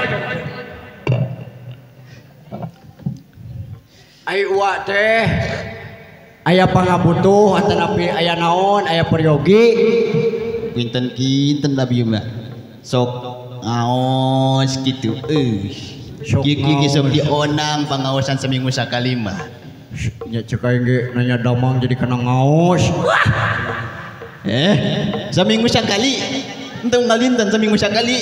Ai uwa teh aya pangabutuh atanapi aya naon aya peryogi kinten-kinten abi mah sok ngaos kitu euy. Kieu sok dionang pangaosan seminggu sakali mah. Nya cek aing ge nanya damang jadi kana ngaos. Eh, seminggu sakali. Entong ngalinten seminggu sakali.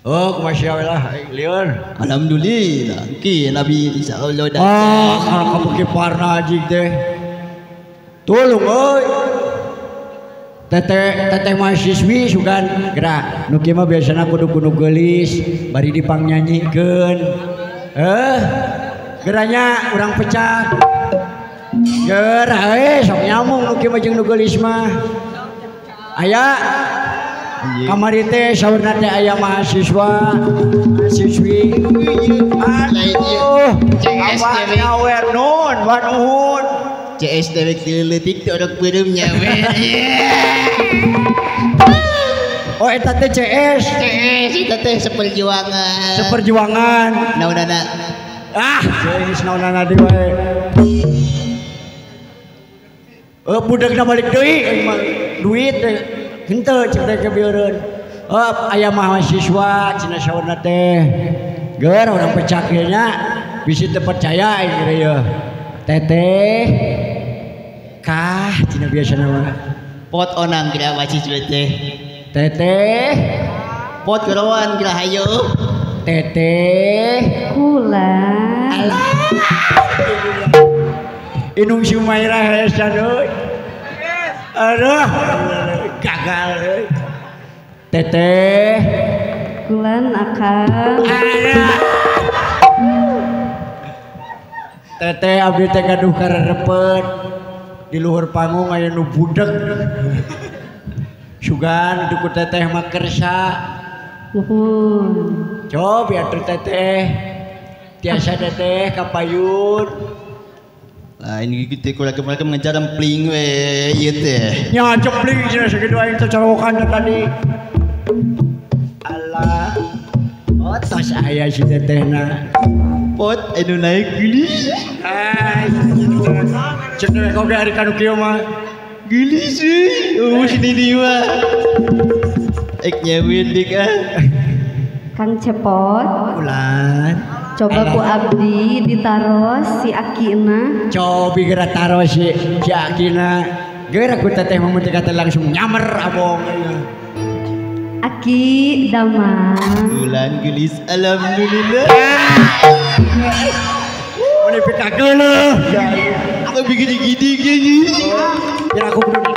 Oh, kumaha we lah aing lieur. Alhamdulillah. Ki Nabi insyaallah datang. Ah, kana kabeuki parna anjing teh. Tulung euy. Teteh teteh mahasiswi sugan gerak. Nu kieu mah biasana kudu kudu geulis bari dipangnyanyikeun. Eh, geranya urang pecah. Gerah we sok nyamung nu kieu mah jeung nu geulis mah. Aya kamari teh saurna teh aya mahasiswa, mahasiswi. Aduh, abah nyawer nun, wa nuhun. CS dewek leutik teh orok beureum nyawer. Oh, eta teh CS. CS eta teh seperjuangan. Seperjuangan. Naonana? Ah, geus naonana deui wae. Eh, budegna balik deui duit henteu cek teh kebeureun. Oh, aya mahasiswa cenah saurna teh. Geur urang pecak ieu nya bisi teu percaya aing geura ieu. Teteh kah cenah biasana mah. Pot onang geura mahasiswa teh. Teteh pot gerawan geura hayu. Teteh kula. Alah. Inung Sumaira hesan euy. Aduh, gagal euy. Teteh kulan akang. Teteh abdi teh gaduh karerepet di luhur panggung aya nu budeg. Sugan duku teteh mah kersa. Nuhun. Cobi atuh teteh. Tiasa teteh kapayun. Lain gitu kalau mereka mengejar empling we ieu teh. Nya jempling cenah sakitu aing teh colokan tadi. Alah. Oh, tos aya si tetehna. Pot anu naik geulis. Ai. Cek we oge ari kanu kieu mah. Geulis euy. Oh, si Nini mah. Ek nyawin dik ah. Kang Cepot. Ulan. Coba ku abdi ditaros si Akina. Cobi geura taros si Akina. Geura ku teteh mah mun teh langsung nyamer abong. Aki damang. Bulan geulis alhamdulillah. Mun pika geuleuh. Aku bikin gini gini. Kira aku kudu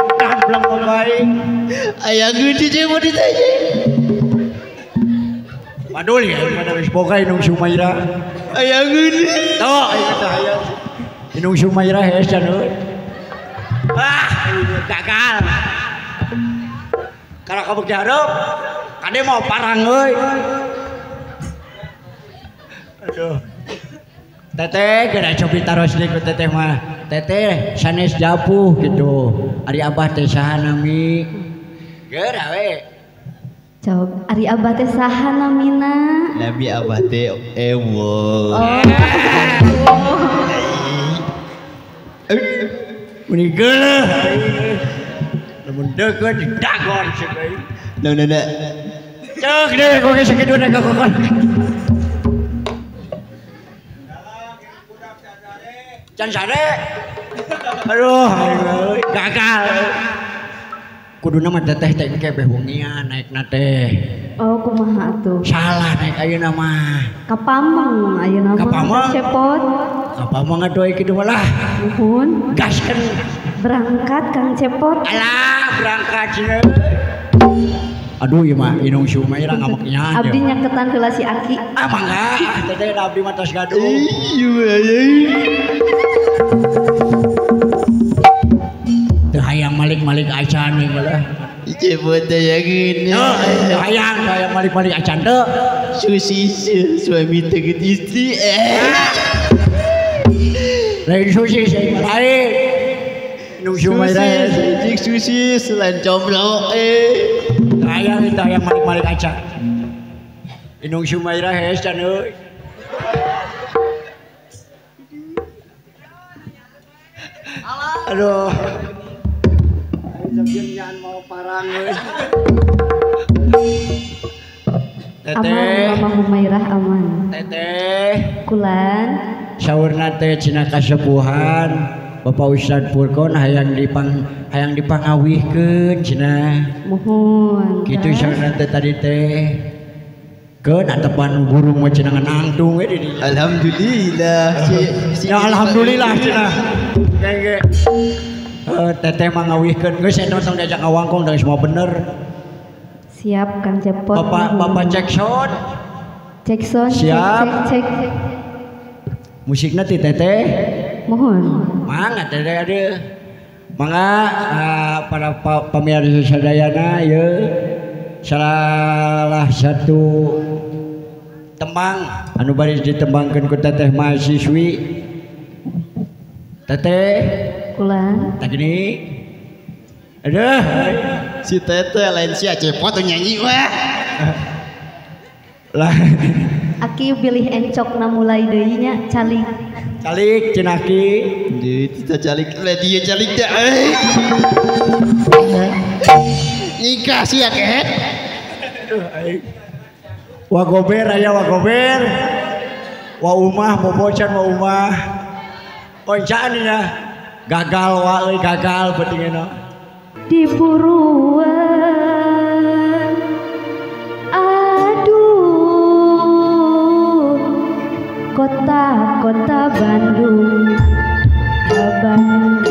Belum baik. Aya geuti cepot ditanya. Padul ya, mana geus boga Inung Sumaira. Aya geuti. Tuh, aing teh hayang. Inung Sumaira hees can euy. Ah, gagal. Karena kabuk dihareup, kade mau parang euy. Aduh. Teteh geura cobi taros deui ku teteh mah. Teteh sanes japuh gitu. Ari abah teh saha nami? Geura we. Coba ari abah teh saha namina? Nami abah teh Ewo. Oh. Meni geuleuh. Lamun deukeut didagor ceuk euy. Naon na? Ceuk deui ku geus sakiduna ka kokon. Can sare. Aduh, gagal. Kuduna mah teteh teh engke beh wengian naekna teh. Oh, kumaha atuh? Salah naik ayeuna mah. Ka Pameng ayeuna mah. Ka Pameng. Cepot. Ka Pameng atuh ieu kitu mah lah. Nuhun. Gaskeun. Berangkat Kang Cepot. Alah, berangkat cenah. Aduh ieu mah Inung Sumaira ngameknya. Abdi nyaketan heula si Aki. Ah mangga, teteh abdi mah tos gaduh. Teu hayang malik-malik acan we lah. Cepot teh yakin. Teu hayang hayang malik-malik acan teu. Susi suami teh istri. Lain susi lain. Inung Sumaira cik susi selain combro Hayang itu hayang malik-malik acan. Inung Sumaira hees can euy. Aduh. Aing sampeyan mau parang euy. Teteh. Aman Mama Humairah aman. Teteh. Kulan. Saurna teh cina kasepuhan. Bapak Ustad Furqon hayang dipangawihkeun cenah. Muhun. Kitu saurna teh tadi teh. Keun atepan burung mah cenah nangtung we di dinya. Alhamdulillah. Ya alhamdulillah cenah. Engge. Teteh mah ngawihkeun geus eta tong diajak ngawangkong da semua bener. Siap Kang Cepot. Bapak cek sound. Cek sound. Siap. Cek. Musikna ti teteh. Mohon. Mangga teteh aduh. Mangga para pemirsa sadayana ieu salah satu tembang anu bari ditembangkeun ku teteh mahasiswi. Teteh Kulan. Tah gini. Aduh. Si teteh lain si Cepot nyanyi wah. Lah. Aki bilih encokna mulai deui nya calik. Calik cenah Aki. Deui teh calik lah dia calik dah. Nikah sia kehet. Aduh aing. Wa gober aya wa gober. Wa umah bobocan wa umah. Oncaan nya gagal wa euy gagal pentingna. Di buruan aduh kota-kota Bandung Bandung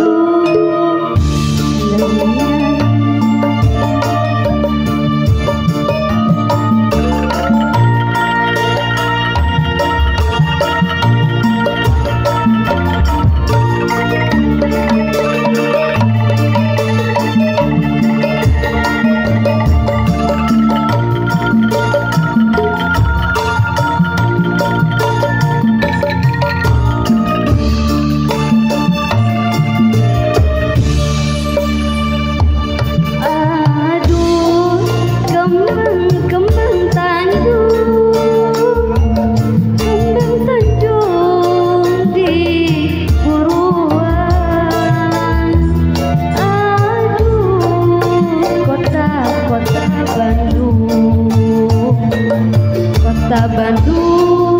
Kota Bandung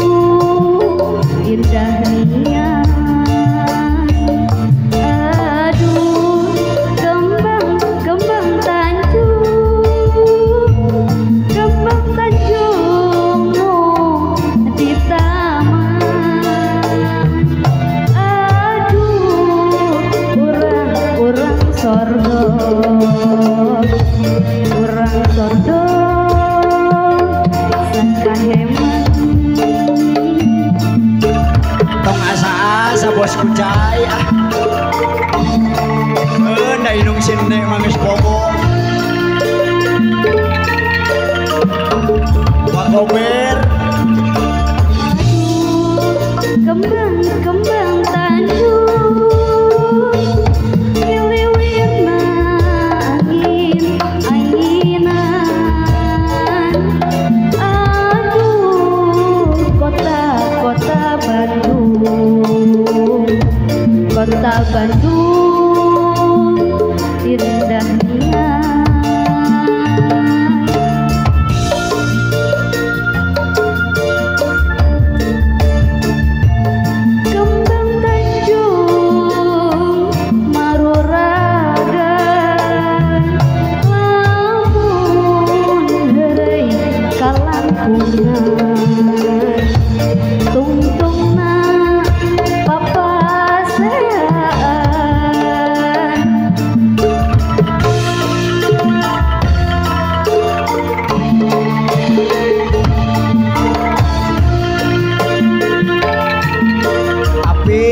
indah nian. Aduh kembang kembang Tanjung di taman. Aduh orang-orang sorga. Bos kucai ah. Da indung sinde mah geus bobo. Pak Gober. Kembang-kembang Tanjung liliwirna angin anginan. Aduh kota-kota Bandung, kota Bandung indahnya. Kembang Tanjung maruragan, lamun heureuy kalangkungan, tungtungna papaseaan. Api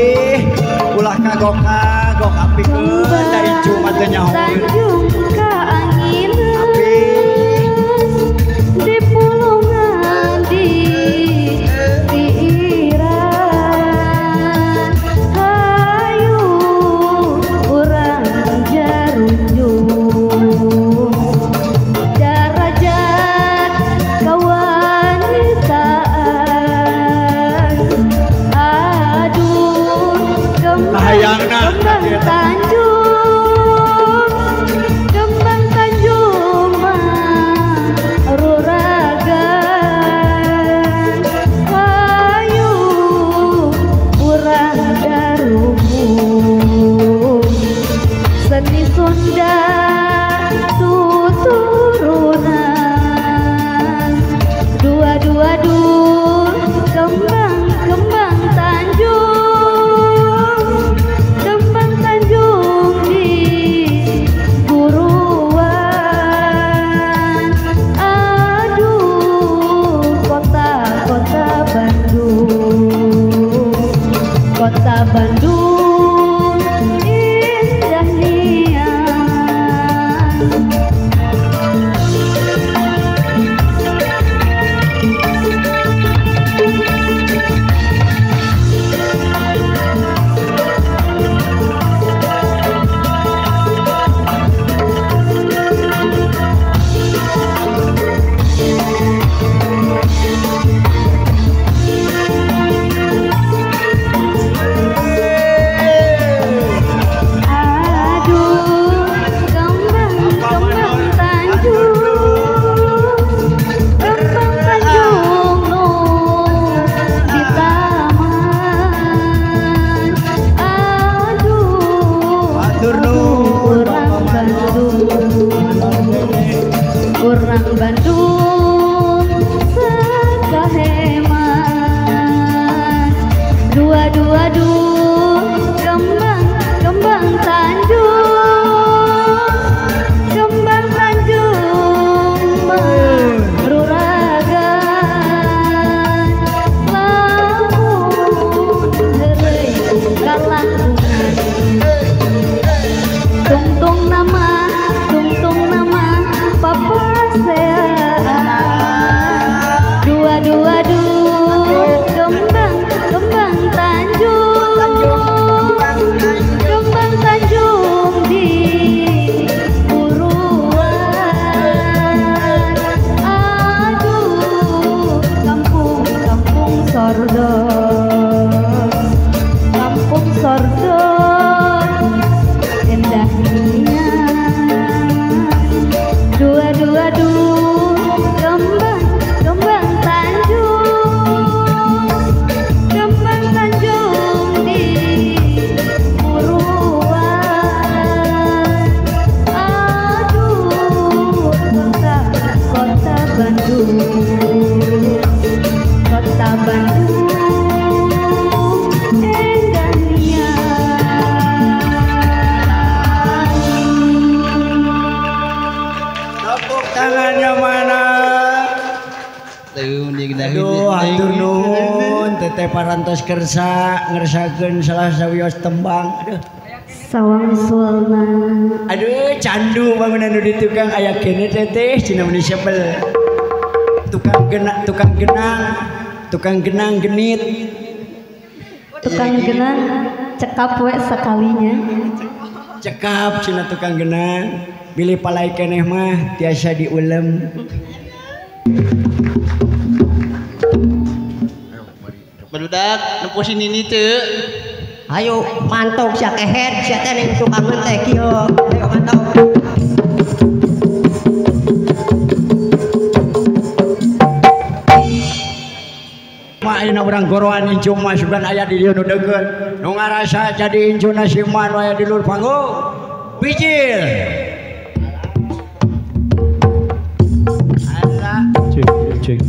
ulah kagok-kagok api keun da incu mah teu nyahoeun. Tanjung ka anginan, Api di pulungan di piiran. Hayu urang jarunjung darajat kawanitaan. Aduh kembang Kahayangna kembang Tanjung, kembang Tanjung maruragan. Hayu urang darungung seni Sunda tuturunan. Dua dua dua kembang kembang Tanjung, kembang Tanjung di guruan. Aduh kota-kota Bandung, kota Bandung indah nian. Aduh kembang kembang Tanjung, kembang Tanjung nu di taman. Aduh Hatur nuhun urang Bandung, urang Bandung sakaheman. Dua dua dua kembang kembang Tanjung, kembang Tanjung maruragan. Lamun heureuy kalangkungan, tungtung nama papaseaan. Dua dua dua Hatur nuhun teteh parantos kersa ngersakeun salah sawios tembang. Aduh. Sawangsulna. Aduh candu bangunan nu di tukang aya kene teteh cenah meuni sebel. Tukang genang, tukang genang, tukang genang genit. Tukang genang cekap we sakalinya. Cekap cenah tukang genang. Bilih palai keneh mah tiasa diulem. Barudak nempo si Nini teu. Ayo mantok sia kehed sia teh ning tukangan teh kieu. Ayo mantok. Mah ayeuna urang goroan incu mah sugan aya di dieu nu deukeut. Nu ngarasa jadi incuna si mah nu aya di luhur panggung. Bijil. Alah. Cek cek.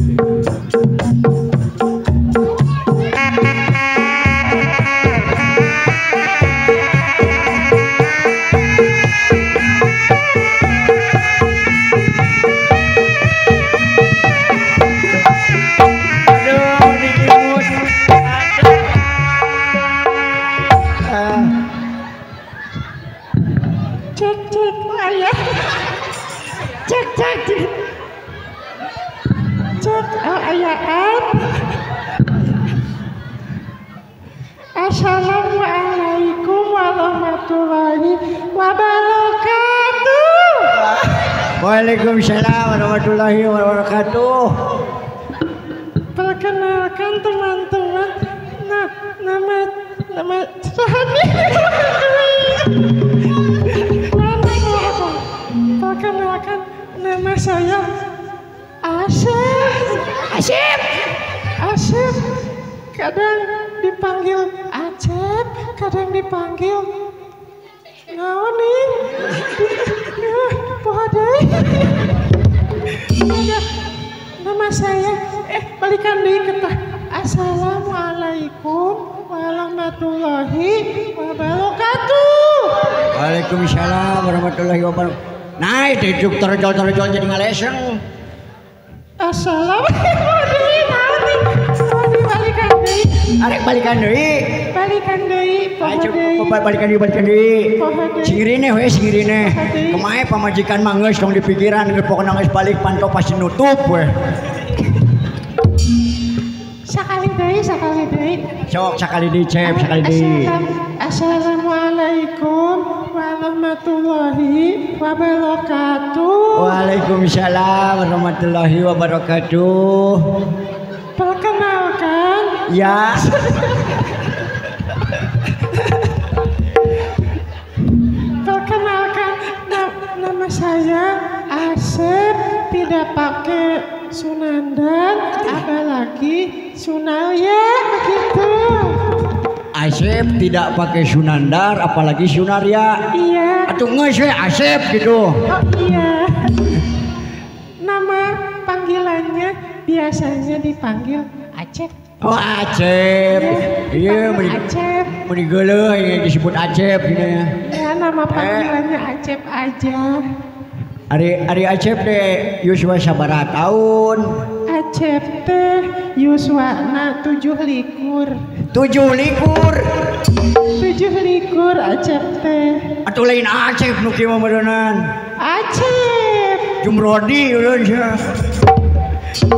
Assalamualaikum warahmatullahi wabarakatuh. Waalaikumsalam warahmatullahi wabarakatuh. Perkenalkan teman-teman, nama Sahani. Perkenalkan nama saya Asep. Asep. Asep. Kadang dipanggil Acep, kadang dipanggil naon nih? Poho deui. Nama saya balikan deui ke tah. Assalamualaikum warahmatullahi wabarakatuh. Waalaikumsalam warahmatullahi wabarakatuh. Nah, itu terjol-terjol jadi ngaleseng. Assalamualaikum. Arek balikan deui. Balikan deui, poho deui. Balikan deui, balikan deui. Singirine we, singirine. Kemae pamajikan mah geus tong dipikiran, geus pokona geus balik panto pasti nutup we. Sakali deui, sakali deui. Sok sakali deui, Cep, sakali deui. Assalamualaikum warahmatullahi wabarakatuh. Waalaikumsalam warahmatullahi wabarakatuh. Perkenalkan. Ya. Perkenalkan, nama saya Asep, tidak pakai Sunandar, apalagi Sunarya, begitu. Asep tidak pakai Sunandar, apalagi Sunarya. Iya. Atuh geus we Asep gitu. Oh iya. Nama panggilannya biasanya dipanggil Acep. Oh Acep. Iya, Acep. Meni geuleuh yang disebut Acep gitu ya. Ya, nama panggilannya Acep aja. Ari Acep teh yuswa sabaraha tahun? Acep teh yuswana 27. 27. 27 Acep teh. Atuh lain Acep nu kieu mah meureunnan. Acep. Jumrodi eureun sia.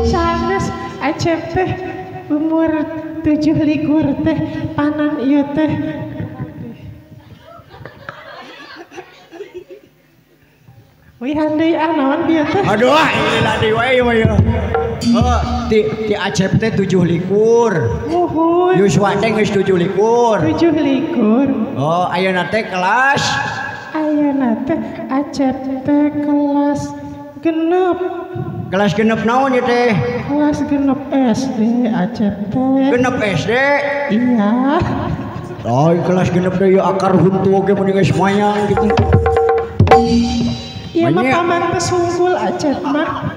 Sanes Acep teh umur 27 teh panan ieu teh. Wihan deui ah naon bieu teh. Aduh, ilah deui wae ieu mah ieu. Heuh, ti Acep teh 27. Muhun. Yuswa teh geus 27. 27. Oh, ayeuna teh kelas? Ayeuna teh Acep teh kelas genep. Kelas genep naon ieu teh? Kelas genep SD Acep teh. Genep SD? Iya. Oh, kelas genep teh ieu akar huntu oge mun geus mayang gitu. Iya mah paman teh sungkul Acep mah.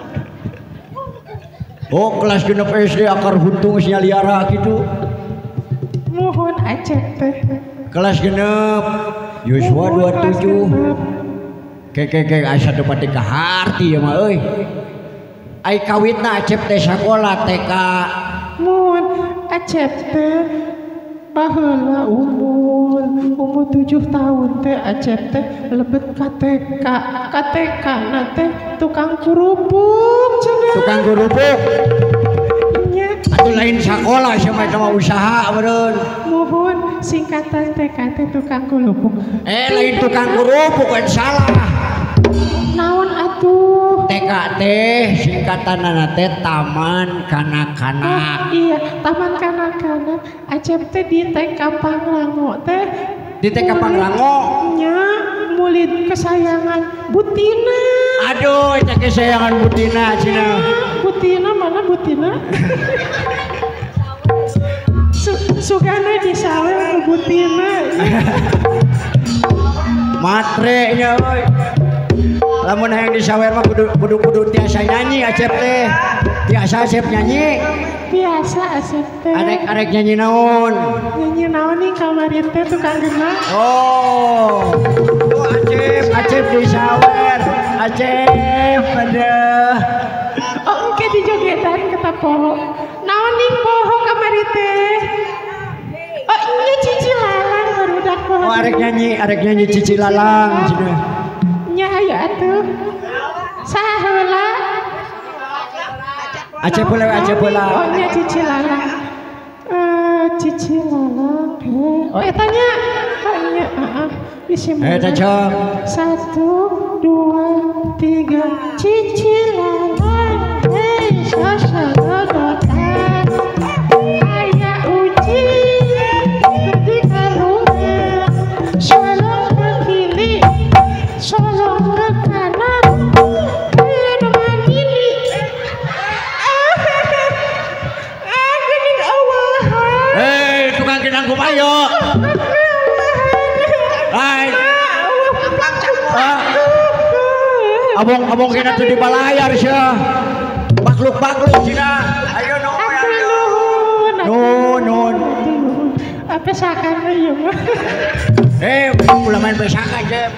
Oh, kelas genep SD akar huntu geus nyaliara gitu. Muhun Acep teh. Kelas genep Yuswa 27. Keke asa teu pati kaharti ya mah euy. Ai kawitna Acep teh sakola TK Mun Acep teh baheula umur 7 tahun teh Acep teh lebet ka TK. Ka TK na teh tukang kerupuk cenah. Tukang kerupuk. Nya. Atuh lain sakola sia mah eta mah usaha meureun. Muhun singkatan TK teh tukang kerupuk. Lain tukang kerupuk kan salah. Naon atuh? TK teh singkatanana teh Taman Kanak-kanak. Oh, iya, Taman Kanak-kanak. Acep teh di TK Pangrango teh. Di TK Pangrango? Nya, murid kesayangan Butina. Aduh, eta kesayangan Butina cenah. Butina mana Butina? Sugana disawer ku Butina. Matre nya euy. Lamun hayang disawer mah kudu tiasa nyanyi Acep teh. Tiasa Acep nyanyi? Biasa Acep teh. Arek nyanyi naon? Nyanyi naon nih kamari teh tukang genang. Oh. Oh Acep disawer. Acep aduh. Oh engke dijogetan kata poho. Naon nih poho kamari teh? Oh iya Cici Lalang barudak poho. Oh arek nyanyi Cici Lalang cenah. Nya ayo atuh. Saha heula? Acep heula, Acep heula. Oh nya Cici Lalang. Cici Lalang. Oh eta nya. Oh nya, heeh. Bisi eta cok. 1 2 3 Cici Lalang. Hei sasalodotan. Aya uji di karungan. Solong ke kiri, solong ke kanan, manili. Geuning awahan. Hei, tukang genang kumayo. Hai. Abong kena tuh di balayar sia. Bakluk-bakluk cina. Ayo nuhun. Nuhun. Apa sakan ieu mah. Ulah main pesakan, Cep.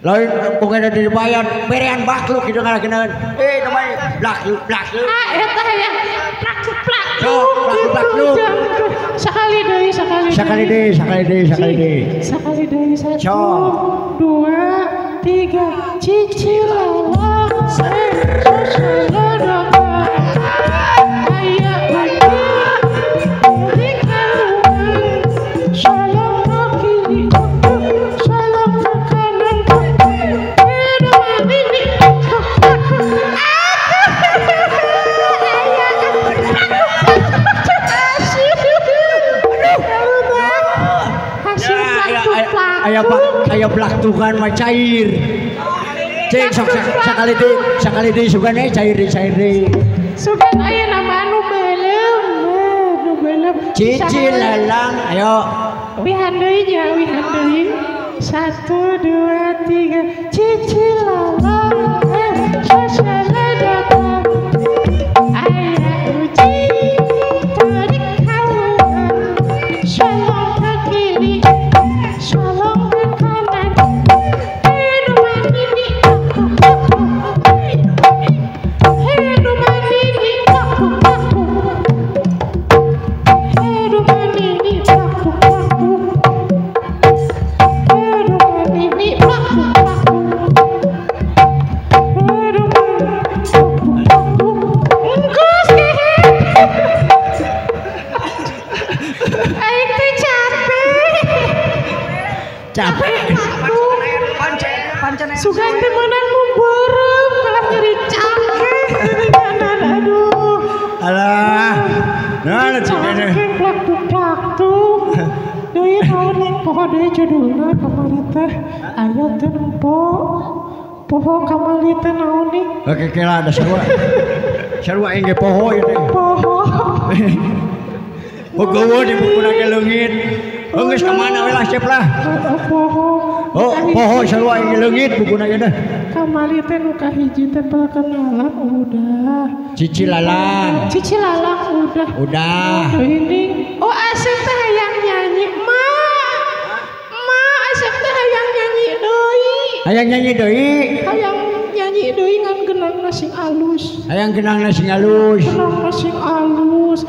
Lain pokoknya dibayar berean bakluk gitu ngalakeun. Namanya blakluk blakluk. Ah, eta hayang plak plak. Plak plak. Sakali deui, sakali deui. Sakali deui, sakali deui, sakali deui. Sakali deui 1 2 3 Cici Lalang. Aya uji di karungan. Solong ke kiri, solong ke kanan. Aya blaktukan mah cair. Cek sok sakali deui sugan cair deui, cair deui. Sugan aya nama anu beuleum, nu beuleum. Cici Lalang, ayo. Wihan deui nya, wihan deui. 1 2 3 Cici Lalang. Sasalodotan. Aya uji di karungan. Solong ke kiri, solong ke kanan. Manini, manini, manini, manini, Engkus aing teh capek. Capek. Sugan teh meunang nu beureum kalah nyeri cangkeng. Aduh. Alah. Nah, cangkeng plak-plak-plak. Deui naon ning poho deui judulna kamari teh. Aya teh nempo. Poho kamari teh naon nih? Oke, kela ada sarua. Sarua aing ge poho ieu teh. Poho. Pogowo di bukuna ge leungit. Geus ka mana we lah Cep lah. Poho. Oh, poho sarua aing ge leungit bukuna ge teh. Kamari teh nu kahiji teh perkenalan udah. Cici Lalang. Cici Lalang udah. Udah. Oh, ini. Oh, Asep teh hayang nyanyi. Ma. Ma, Asep teh hayang nyanyi deui. Hayang nyanyi deui. Hayang nyanyi deui ngan genangna sing alus. Hayang genangna sing alus. Genangna sing alus.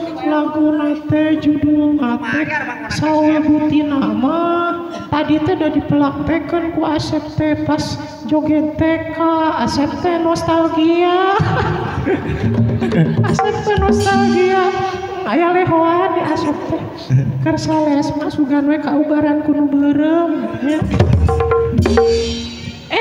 teh judulna teh Saul Butina mah tadi teh udah dipelaktekeun ku Asep teh pas joget TK. Asep teh nostalgia. Asep teh nostalgia. Aya lehoan di Asep teh. Keur sales mah sugan we kaubaran ku nu beureum nya.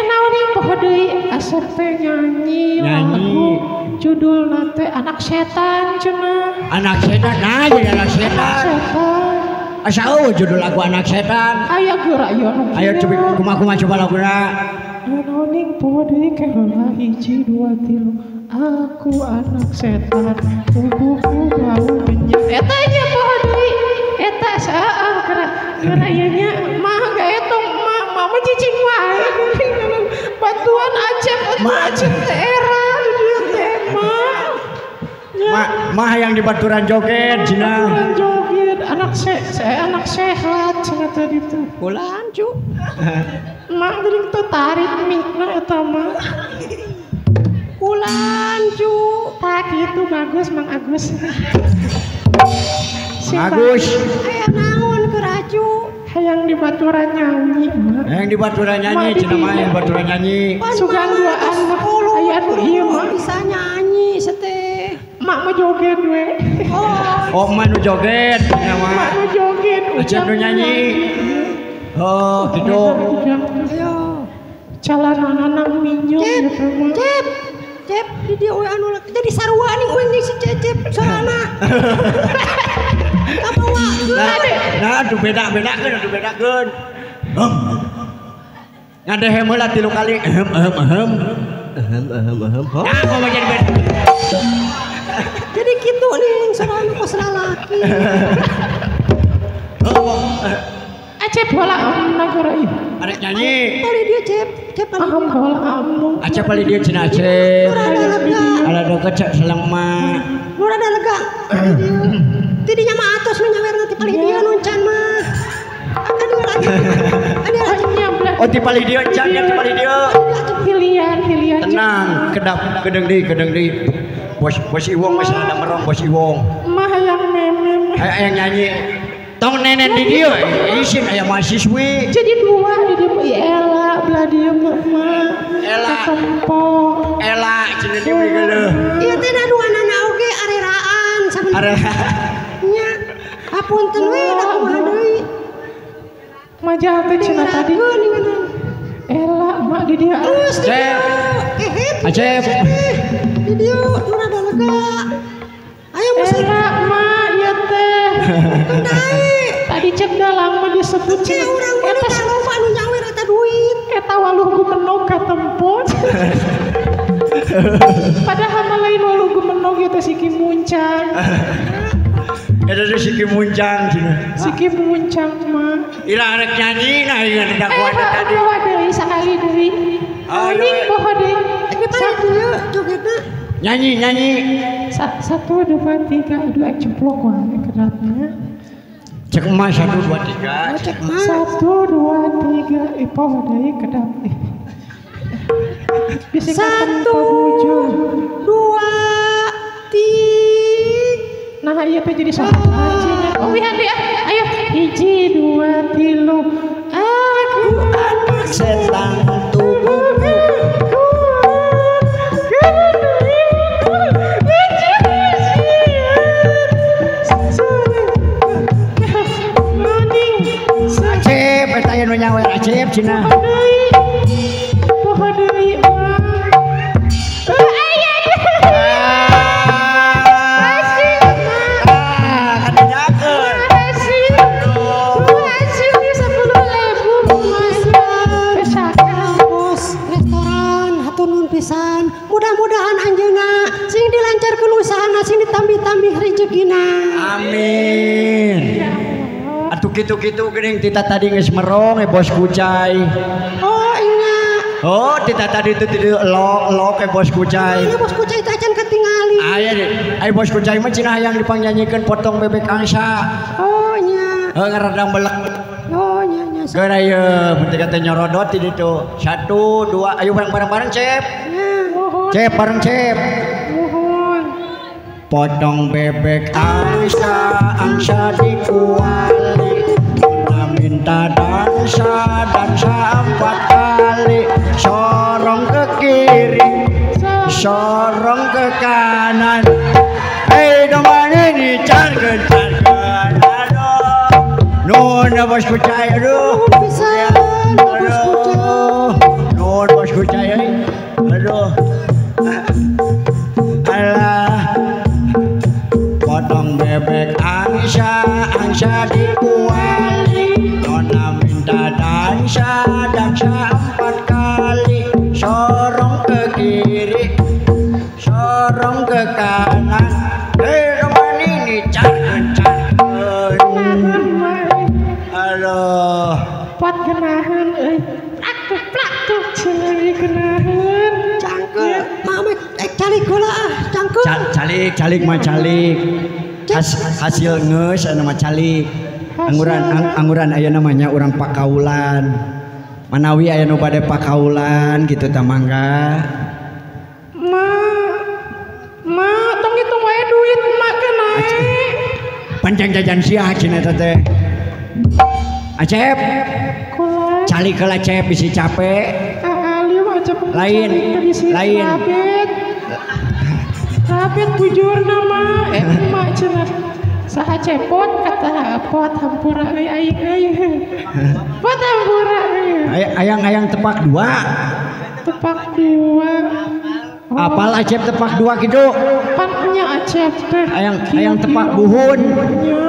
Naon ieu poho deui Asep teh nyanyi lagu judulna teh Anak Setan cenah. Anak setan, nah jadi anak setan. Asa eueuh judul lagu Anak Setan. Aya geura ieu nu. Ayo coba kumaha coba laguna. Naon ning poho deui ke heula 1 2 3. Aku anak setan, tubuhku bau minyak. Eta nya poho deui. Eta saah geura ieu nya mah gaetong mah mama cicing wae. Bantuan Acep atuh Acep teh era di dieu teh mah. Mah yang di baturan joget cenah. Baturan joget anak saya anak sehat cenah tadi tuh. Kulan cu. Mak geuning teu tarik mikna eta mah. Kulan cu. Tak gitu bagus Mang Agus. Mang Agus. Aya naon keur acu? Hayang di baturan nyanyi mah. Hayang di baturan nyanyi cenah mah yang baturan nyanyi. Sugan duaan mah aya nu ieu mah bisa nyanyi seteh. Mak mah joget we. Oh, mak nu joget cenah mah. Mak nu joget. Acep nu nyanyi. Oh, gitu. Ayo. Calanana minyo gitu mah. Cep. Cep di dieu we anu jadi sarua ning uing jeung si Cecep sorana. Nah, aduh beda-bedakeun, aduh bedakeun. Hem. Ngadehem heula 3 kali. Hem hem hem. Ehem ehem ehem. Nah, kok jadi beda. Jadi kitu ning sorana kos lalaki. Acep heula nagara ieu. Arek nyanyi. Paling dia Cep, Cep paling. Aham heula amu. Acep paling dia cenah Acep. Ala deket cek selang mah. Nu rada lega. Tidinya mah atos nu nyawer nanti paling dia nu encan mah. Akan dua lagi. Ada Oh ti paling dia encan ya ti paling dia. Hilian hilian. Tenang, kedap kedeng deui, Bos bos Iwong geus rada merong bos Iwong. Mah hayang memem. Hayang nyanyi. Tong nenen di dieu isin aya mahasiswi. Jadi dua di dieu Ella belah dieu mah. Ella. Katempo. Ella cenah dieu geuleuh. Ieu teh da duanana oge areraan sabenerna. Nya. Hapunten we da kumaha deui. Majal teh cenah tadi. Ella mak di dieu. Terus di dieu. Ehet. Acep. Di dieu nu rada lega. Ayo musik. Ella mak ieu teh. Tadi cek dalang mah disebut cenah urang mah eta loba nu nyawer eta duit. Eta waluh gumenog katempo. Padahal mah lain waluh gumenog ieu teh Siki Muncang. Eta teh Siki Muncang cenah. Siki Muncang mah. Ira arek nyanyi nah ieu dakwah tadi. Poho deui sakali deui. Aing poho deui. Eta dieu jogetna. Nyanyi nyanyi. 1 2 3 aduh ceplok wae kedapnya. Cek emas 1 2 3. Cek emas. 1 2 3 poho deui kedap. 1 2 3. Nah iya teh jadi salah aja. Oh wihan deui ah. Ayo 1 2 3. Aku anak setan tubuhku. Acep eta aya nu nyawer Acep cenah. Poho deui mah. Aya. Hasil. Hasil 10.000 mah. Bos restoran hatur nuhun pisan. Mudah-mudahan anjeunna sing dilancarkeun usahana sing ditambih-tambih rezekina. Amin. Atuh kitu-kitu geuning tita tadi geus merong bos kucai. Oh iya. Oh tita tadi itu tidak lok-lok bos kucai. Iya bos kucai teh acan ketingali. Aya deh. Ai bos kucai mah cenah hayang dipangnyanyikeun potong bebek angsa. Oh nya. Heuh ngaradang belek. Oh nya nya. Geura ieu penting teh nyorodot di ditu. 1 2 ayo bareng-bareng Cep. Cep bareng Cep. Potong bebek angsa, angsa. angsa di kuali. Nona minta dansa, dansa 4 kali. Sorong ke kiri, sorong ke kanan. Hei domba ini cargen cargen. Aduh, nona bos kucai, aduh. Aduh, nona bos kucai, aduh. Alah, potong bebek angsa, angsa di kuali. Nona minta dansa, dansa 4 kali. Sorong ke kiri, sorong ke kanan. Hei roman ini cargen cargen. Aduh, pot genahan euy. Plak plak tuh cenah genahan. Cangkeul, mama calik heula ah, cangkeul. Calik, calik mah calik. Hasil geus anu mah calik. Angguran angguran aya namanya urang pakaulan. Manawi aya nu bade pakaulan kitu tah mangga. Ma, ma tong ngitung wae duit mak keun ae. Panjang jajan sia cenah eta teh. Acep. Calik heula Cep bisi capek. Alim Acep lain, lain. Rabet. Rabet bujur nama mak cenah. Saha cepot kata pot hampura euy aing euy. Pot hampura euy. Ayang-ayang tepak 2. Tepak 2. Apal Acep tepak 2 kitu? Pan nya Acep teh. Ayang tepak buhun. Nya.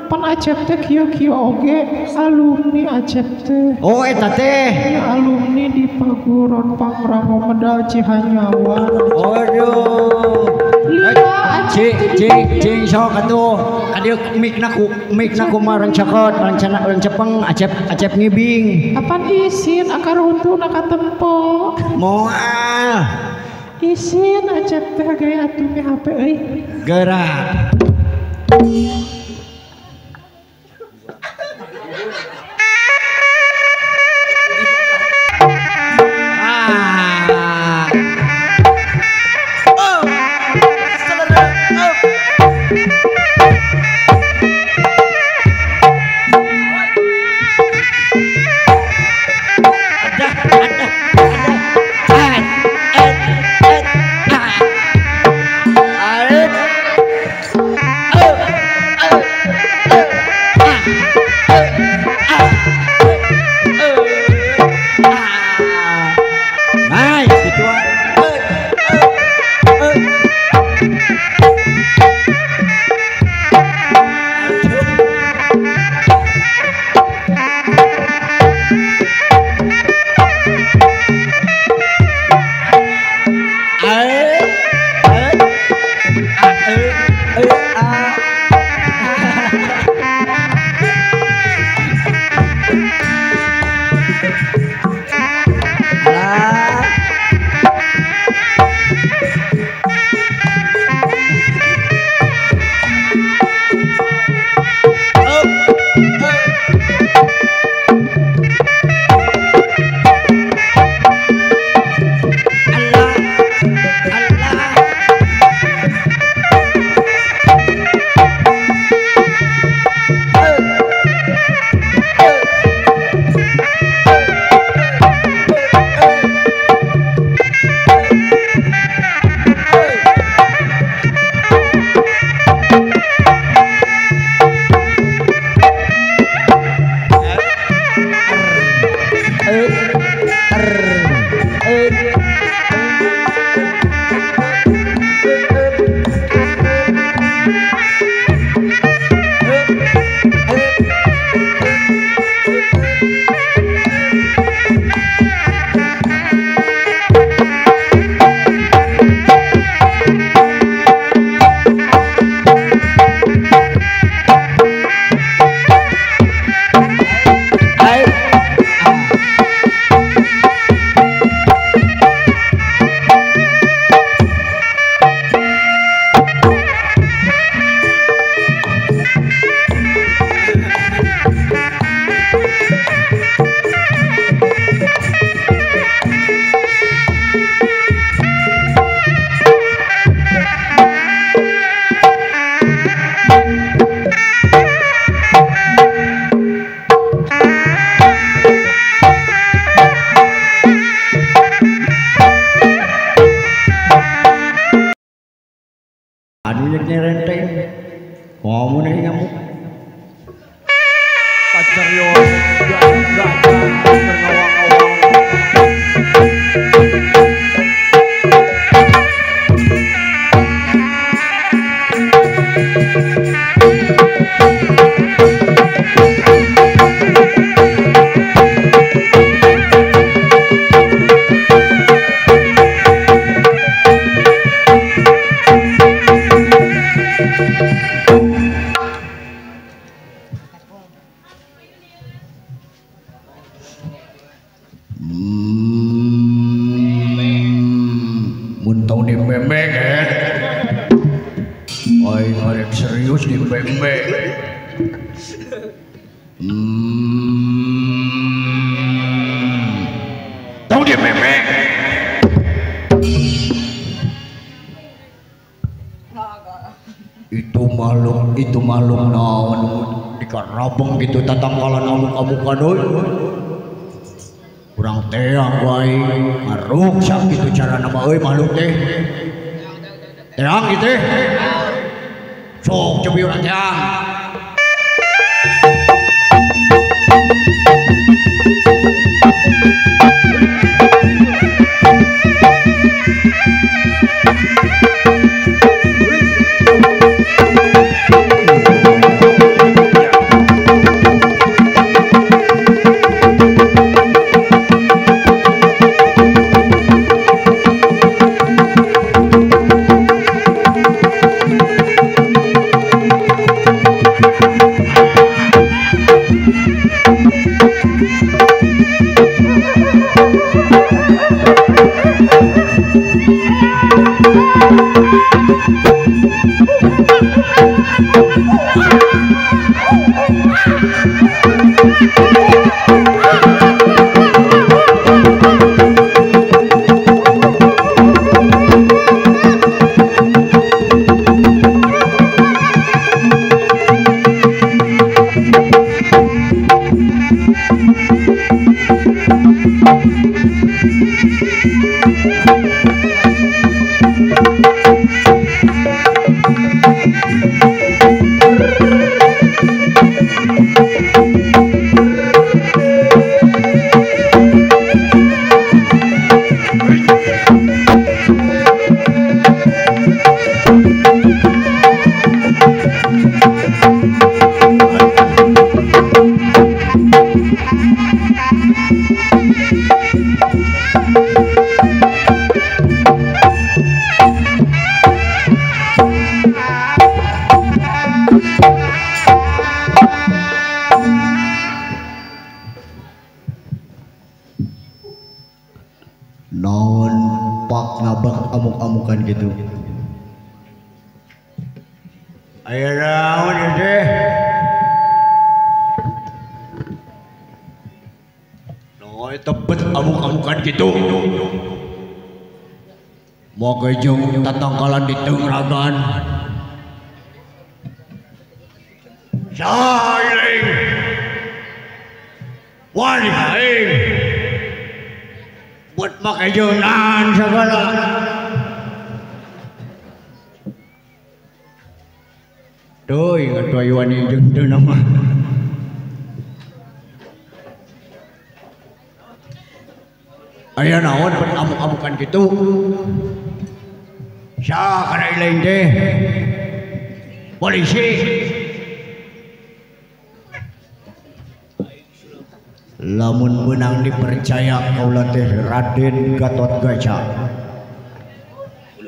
Pan Acep teh kieu-kieu oge alumni Acep teh. Oh eta teh. Nya alumni di Paguron Pangrama Medal Cihanyawa. Aduh. Cing cing cing sok atuh. Kadieu mikna ku mikna kumaha urang cokot, rencana urang cepeng, Acep Acep ngibing. Apan isin akar huntuna katempo. Moal. Isin Acep teh gaya atuh mi HP euy. Gerak. nyerenteng. Kamu nih ngamuk. Pacarios gak ngawang-ngawang. Itu makhluk naon dikarabeng gitu tatangkalan amuk-amukan euy. Urang teang wae ngaruksak gitu carana mah euy makhluk teh. Teang gitu. Sok cobi urang teang. Non pak ngabak amuk-amukan gitu. Ayo naon ieu teh? No eta bet amuk-amukan gitu. Moga jeung tatangkalan di tengragan. Sailing. Wani aing. Buat make jeunan segala. Teuing atuh aya wani jeung teu nama. Aya naon bet amuk-amukan kitu. Saha kana ileung teh? Polisi. Lamun menang dipercaya kaula teh Raden Gatot Kaca.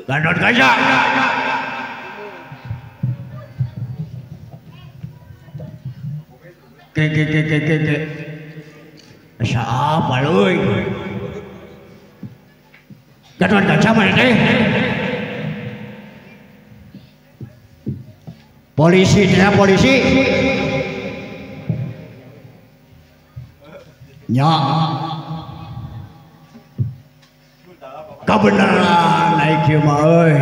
Gatot Kaca. Ke ke ke ke ke ke. Asa apa leuy? Gatot Kaca mana teh? Polisi teh polisi. Nya kabeneran naik ieu mah euy.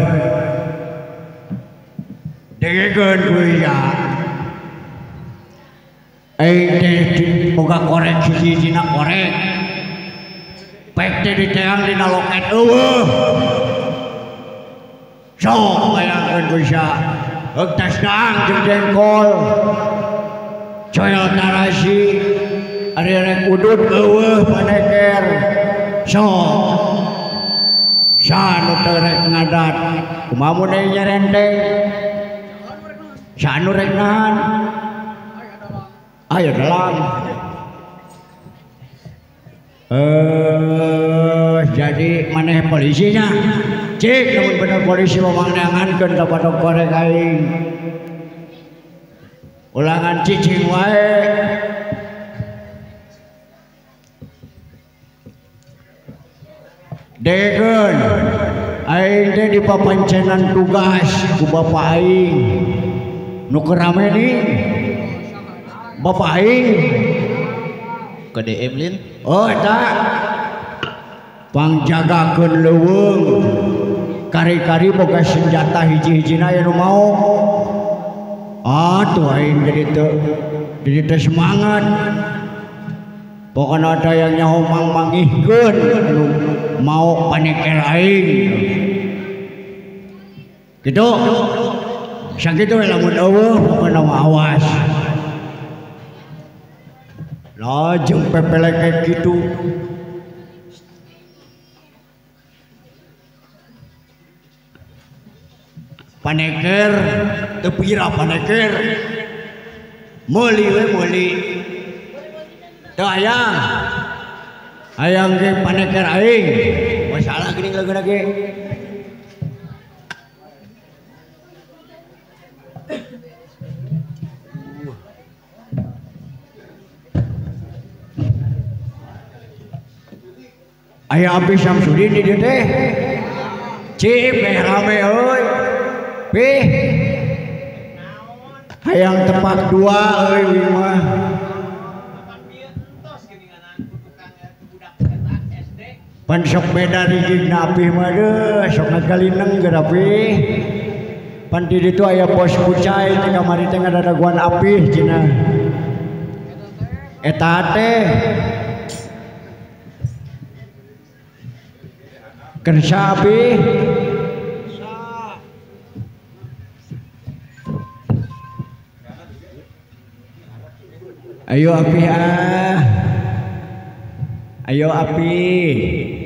Dengekeun ku ya. Aing teh boga korek siji-sijina korek. Pek teh diteang dina loket eueuh. Sok bayangkeun ku sia. Heug tas daang jeung jengkol. Coel tarasi ari rek udud eueuh paneker. Sok sanu teu rek ngadat. Kumaha mun deui nyerenteng? Sanu rek nahan. Ayo dalam. Jadi maneh polisinya. Cik lamun bener polisi mah neangankeun ka patok korek aing. Ulangan cicing wae. Degeun aing teh dipapancenan tugas ku bapa aing. Nu keur rame ni bapa aing ke DM lin. Oh eta pangjagakeun leuweung kari-kari boga senjata hiji-hijina aya nu mau. Atuh aing jadi teu semangat. Pokona ada yang nyaho mangmangihkeun nu mau paneker aing. Kitu. Sakitu we lamun eueuh pokona mah awas. Lajeng pepelek kitu. Paneker teu pira paneker. Meuli we meuli. Teu hayang. Hayang ge paneker aing. Masalah geuning lageuna ge. Aya Abi Samsudin di dieu teh. Cip meh rame euy. Pih. Hayang tepak dua euy ieu mah. Pan sok beda rigigna Apih mah deuh, sok ngagalineng geura Apih. Pan di ditu aya pos kucai teh kamari teh ngadadaguan Apih cenah. Eta teh kersa Apih. Ayo Apih ah. Ayo Apih.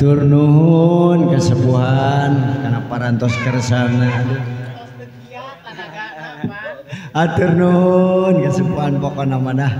Hatur nuhun kesepuhan kana parantos kersana. Hatur nuhun kesepuhan pokona mah dah.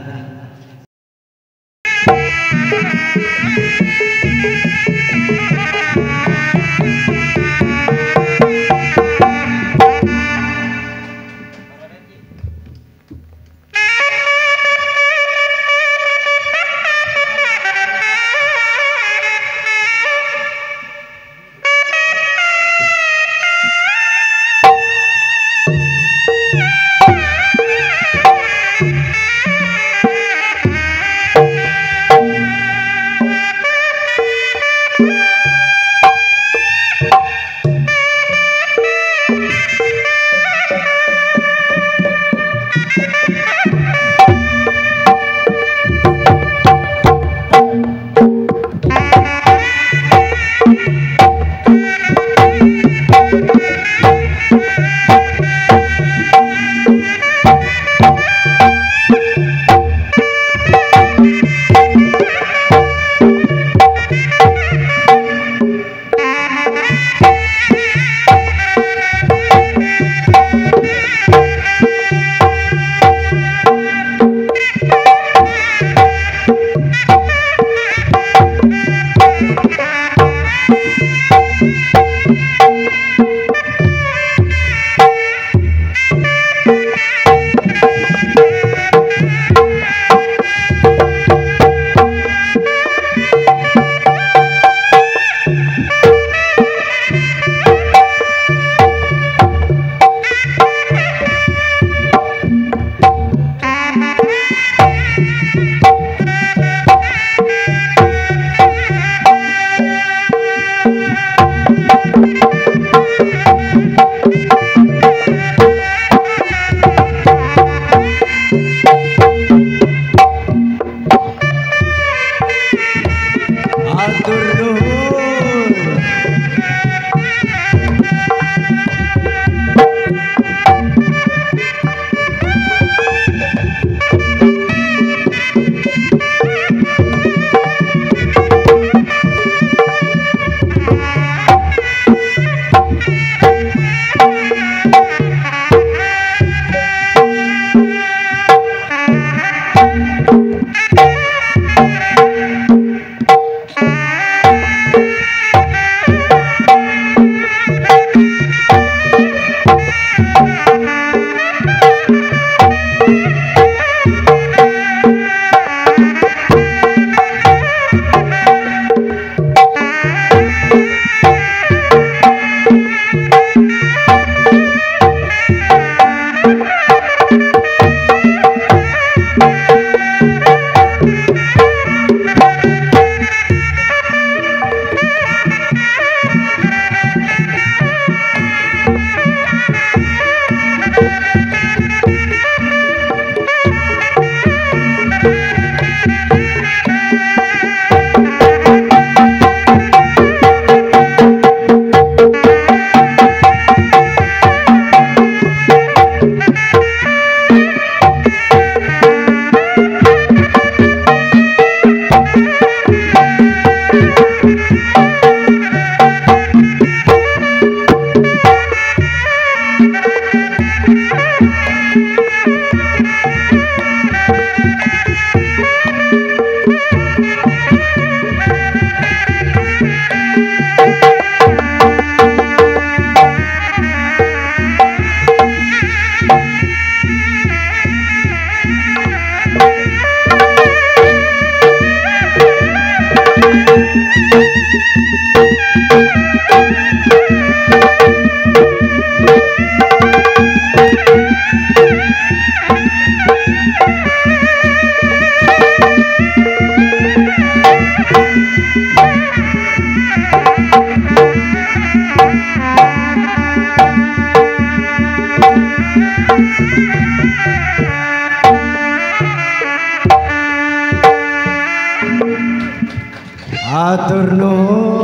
Hatur nuhun.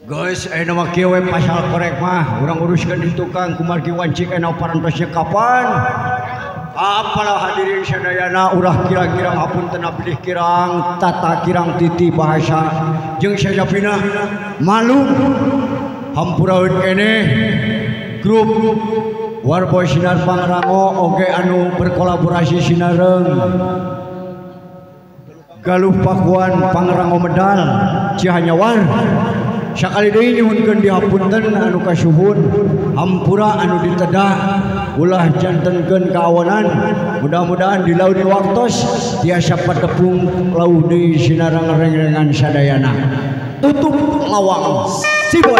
Geus ayeuna mah kieu we pasal korek mah urang uruskeun di tukang kumargi wancik ayeuna parantosnya kapan. Apalah hadirin sadayana ulah kirang-kirang hapunten abdi kirang tata kirang titi bahasa jeung sajabina malu hampuraeun keneh grup Warboy Sinar Pangrango oge anu berkolaborasi sinareng Galuh Pakuan Pangrango Medal Cihanyawar. Sakali deui nyuhunkeun dihapunten anu kasuhun hampura anu ditedah ulah jantenkeun kaawanan mudah-mudahan di laut waktos tiasa patepung lauh deui sinareng rengrengan sadayana. Tutup lawang sibot.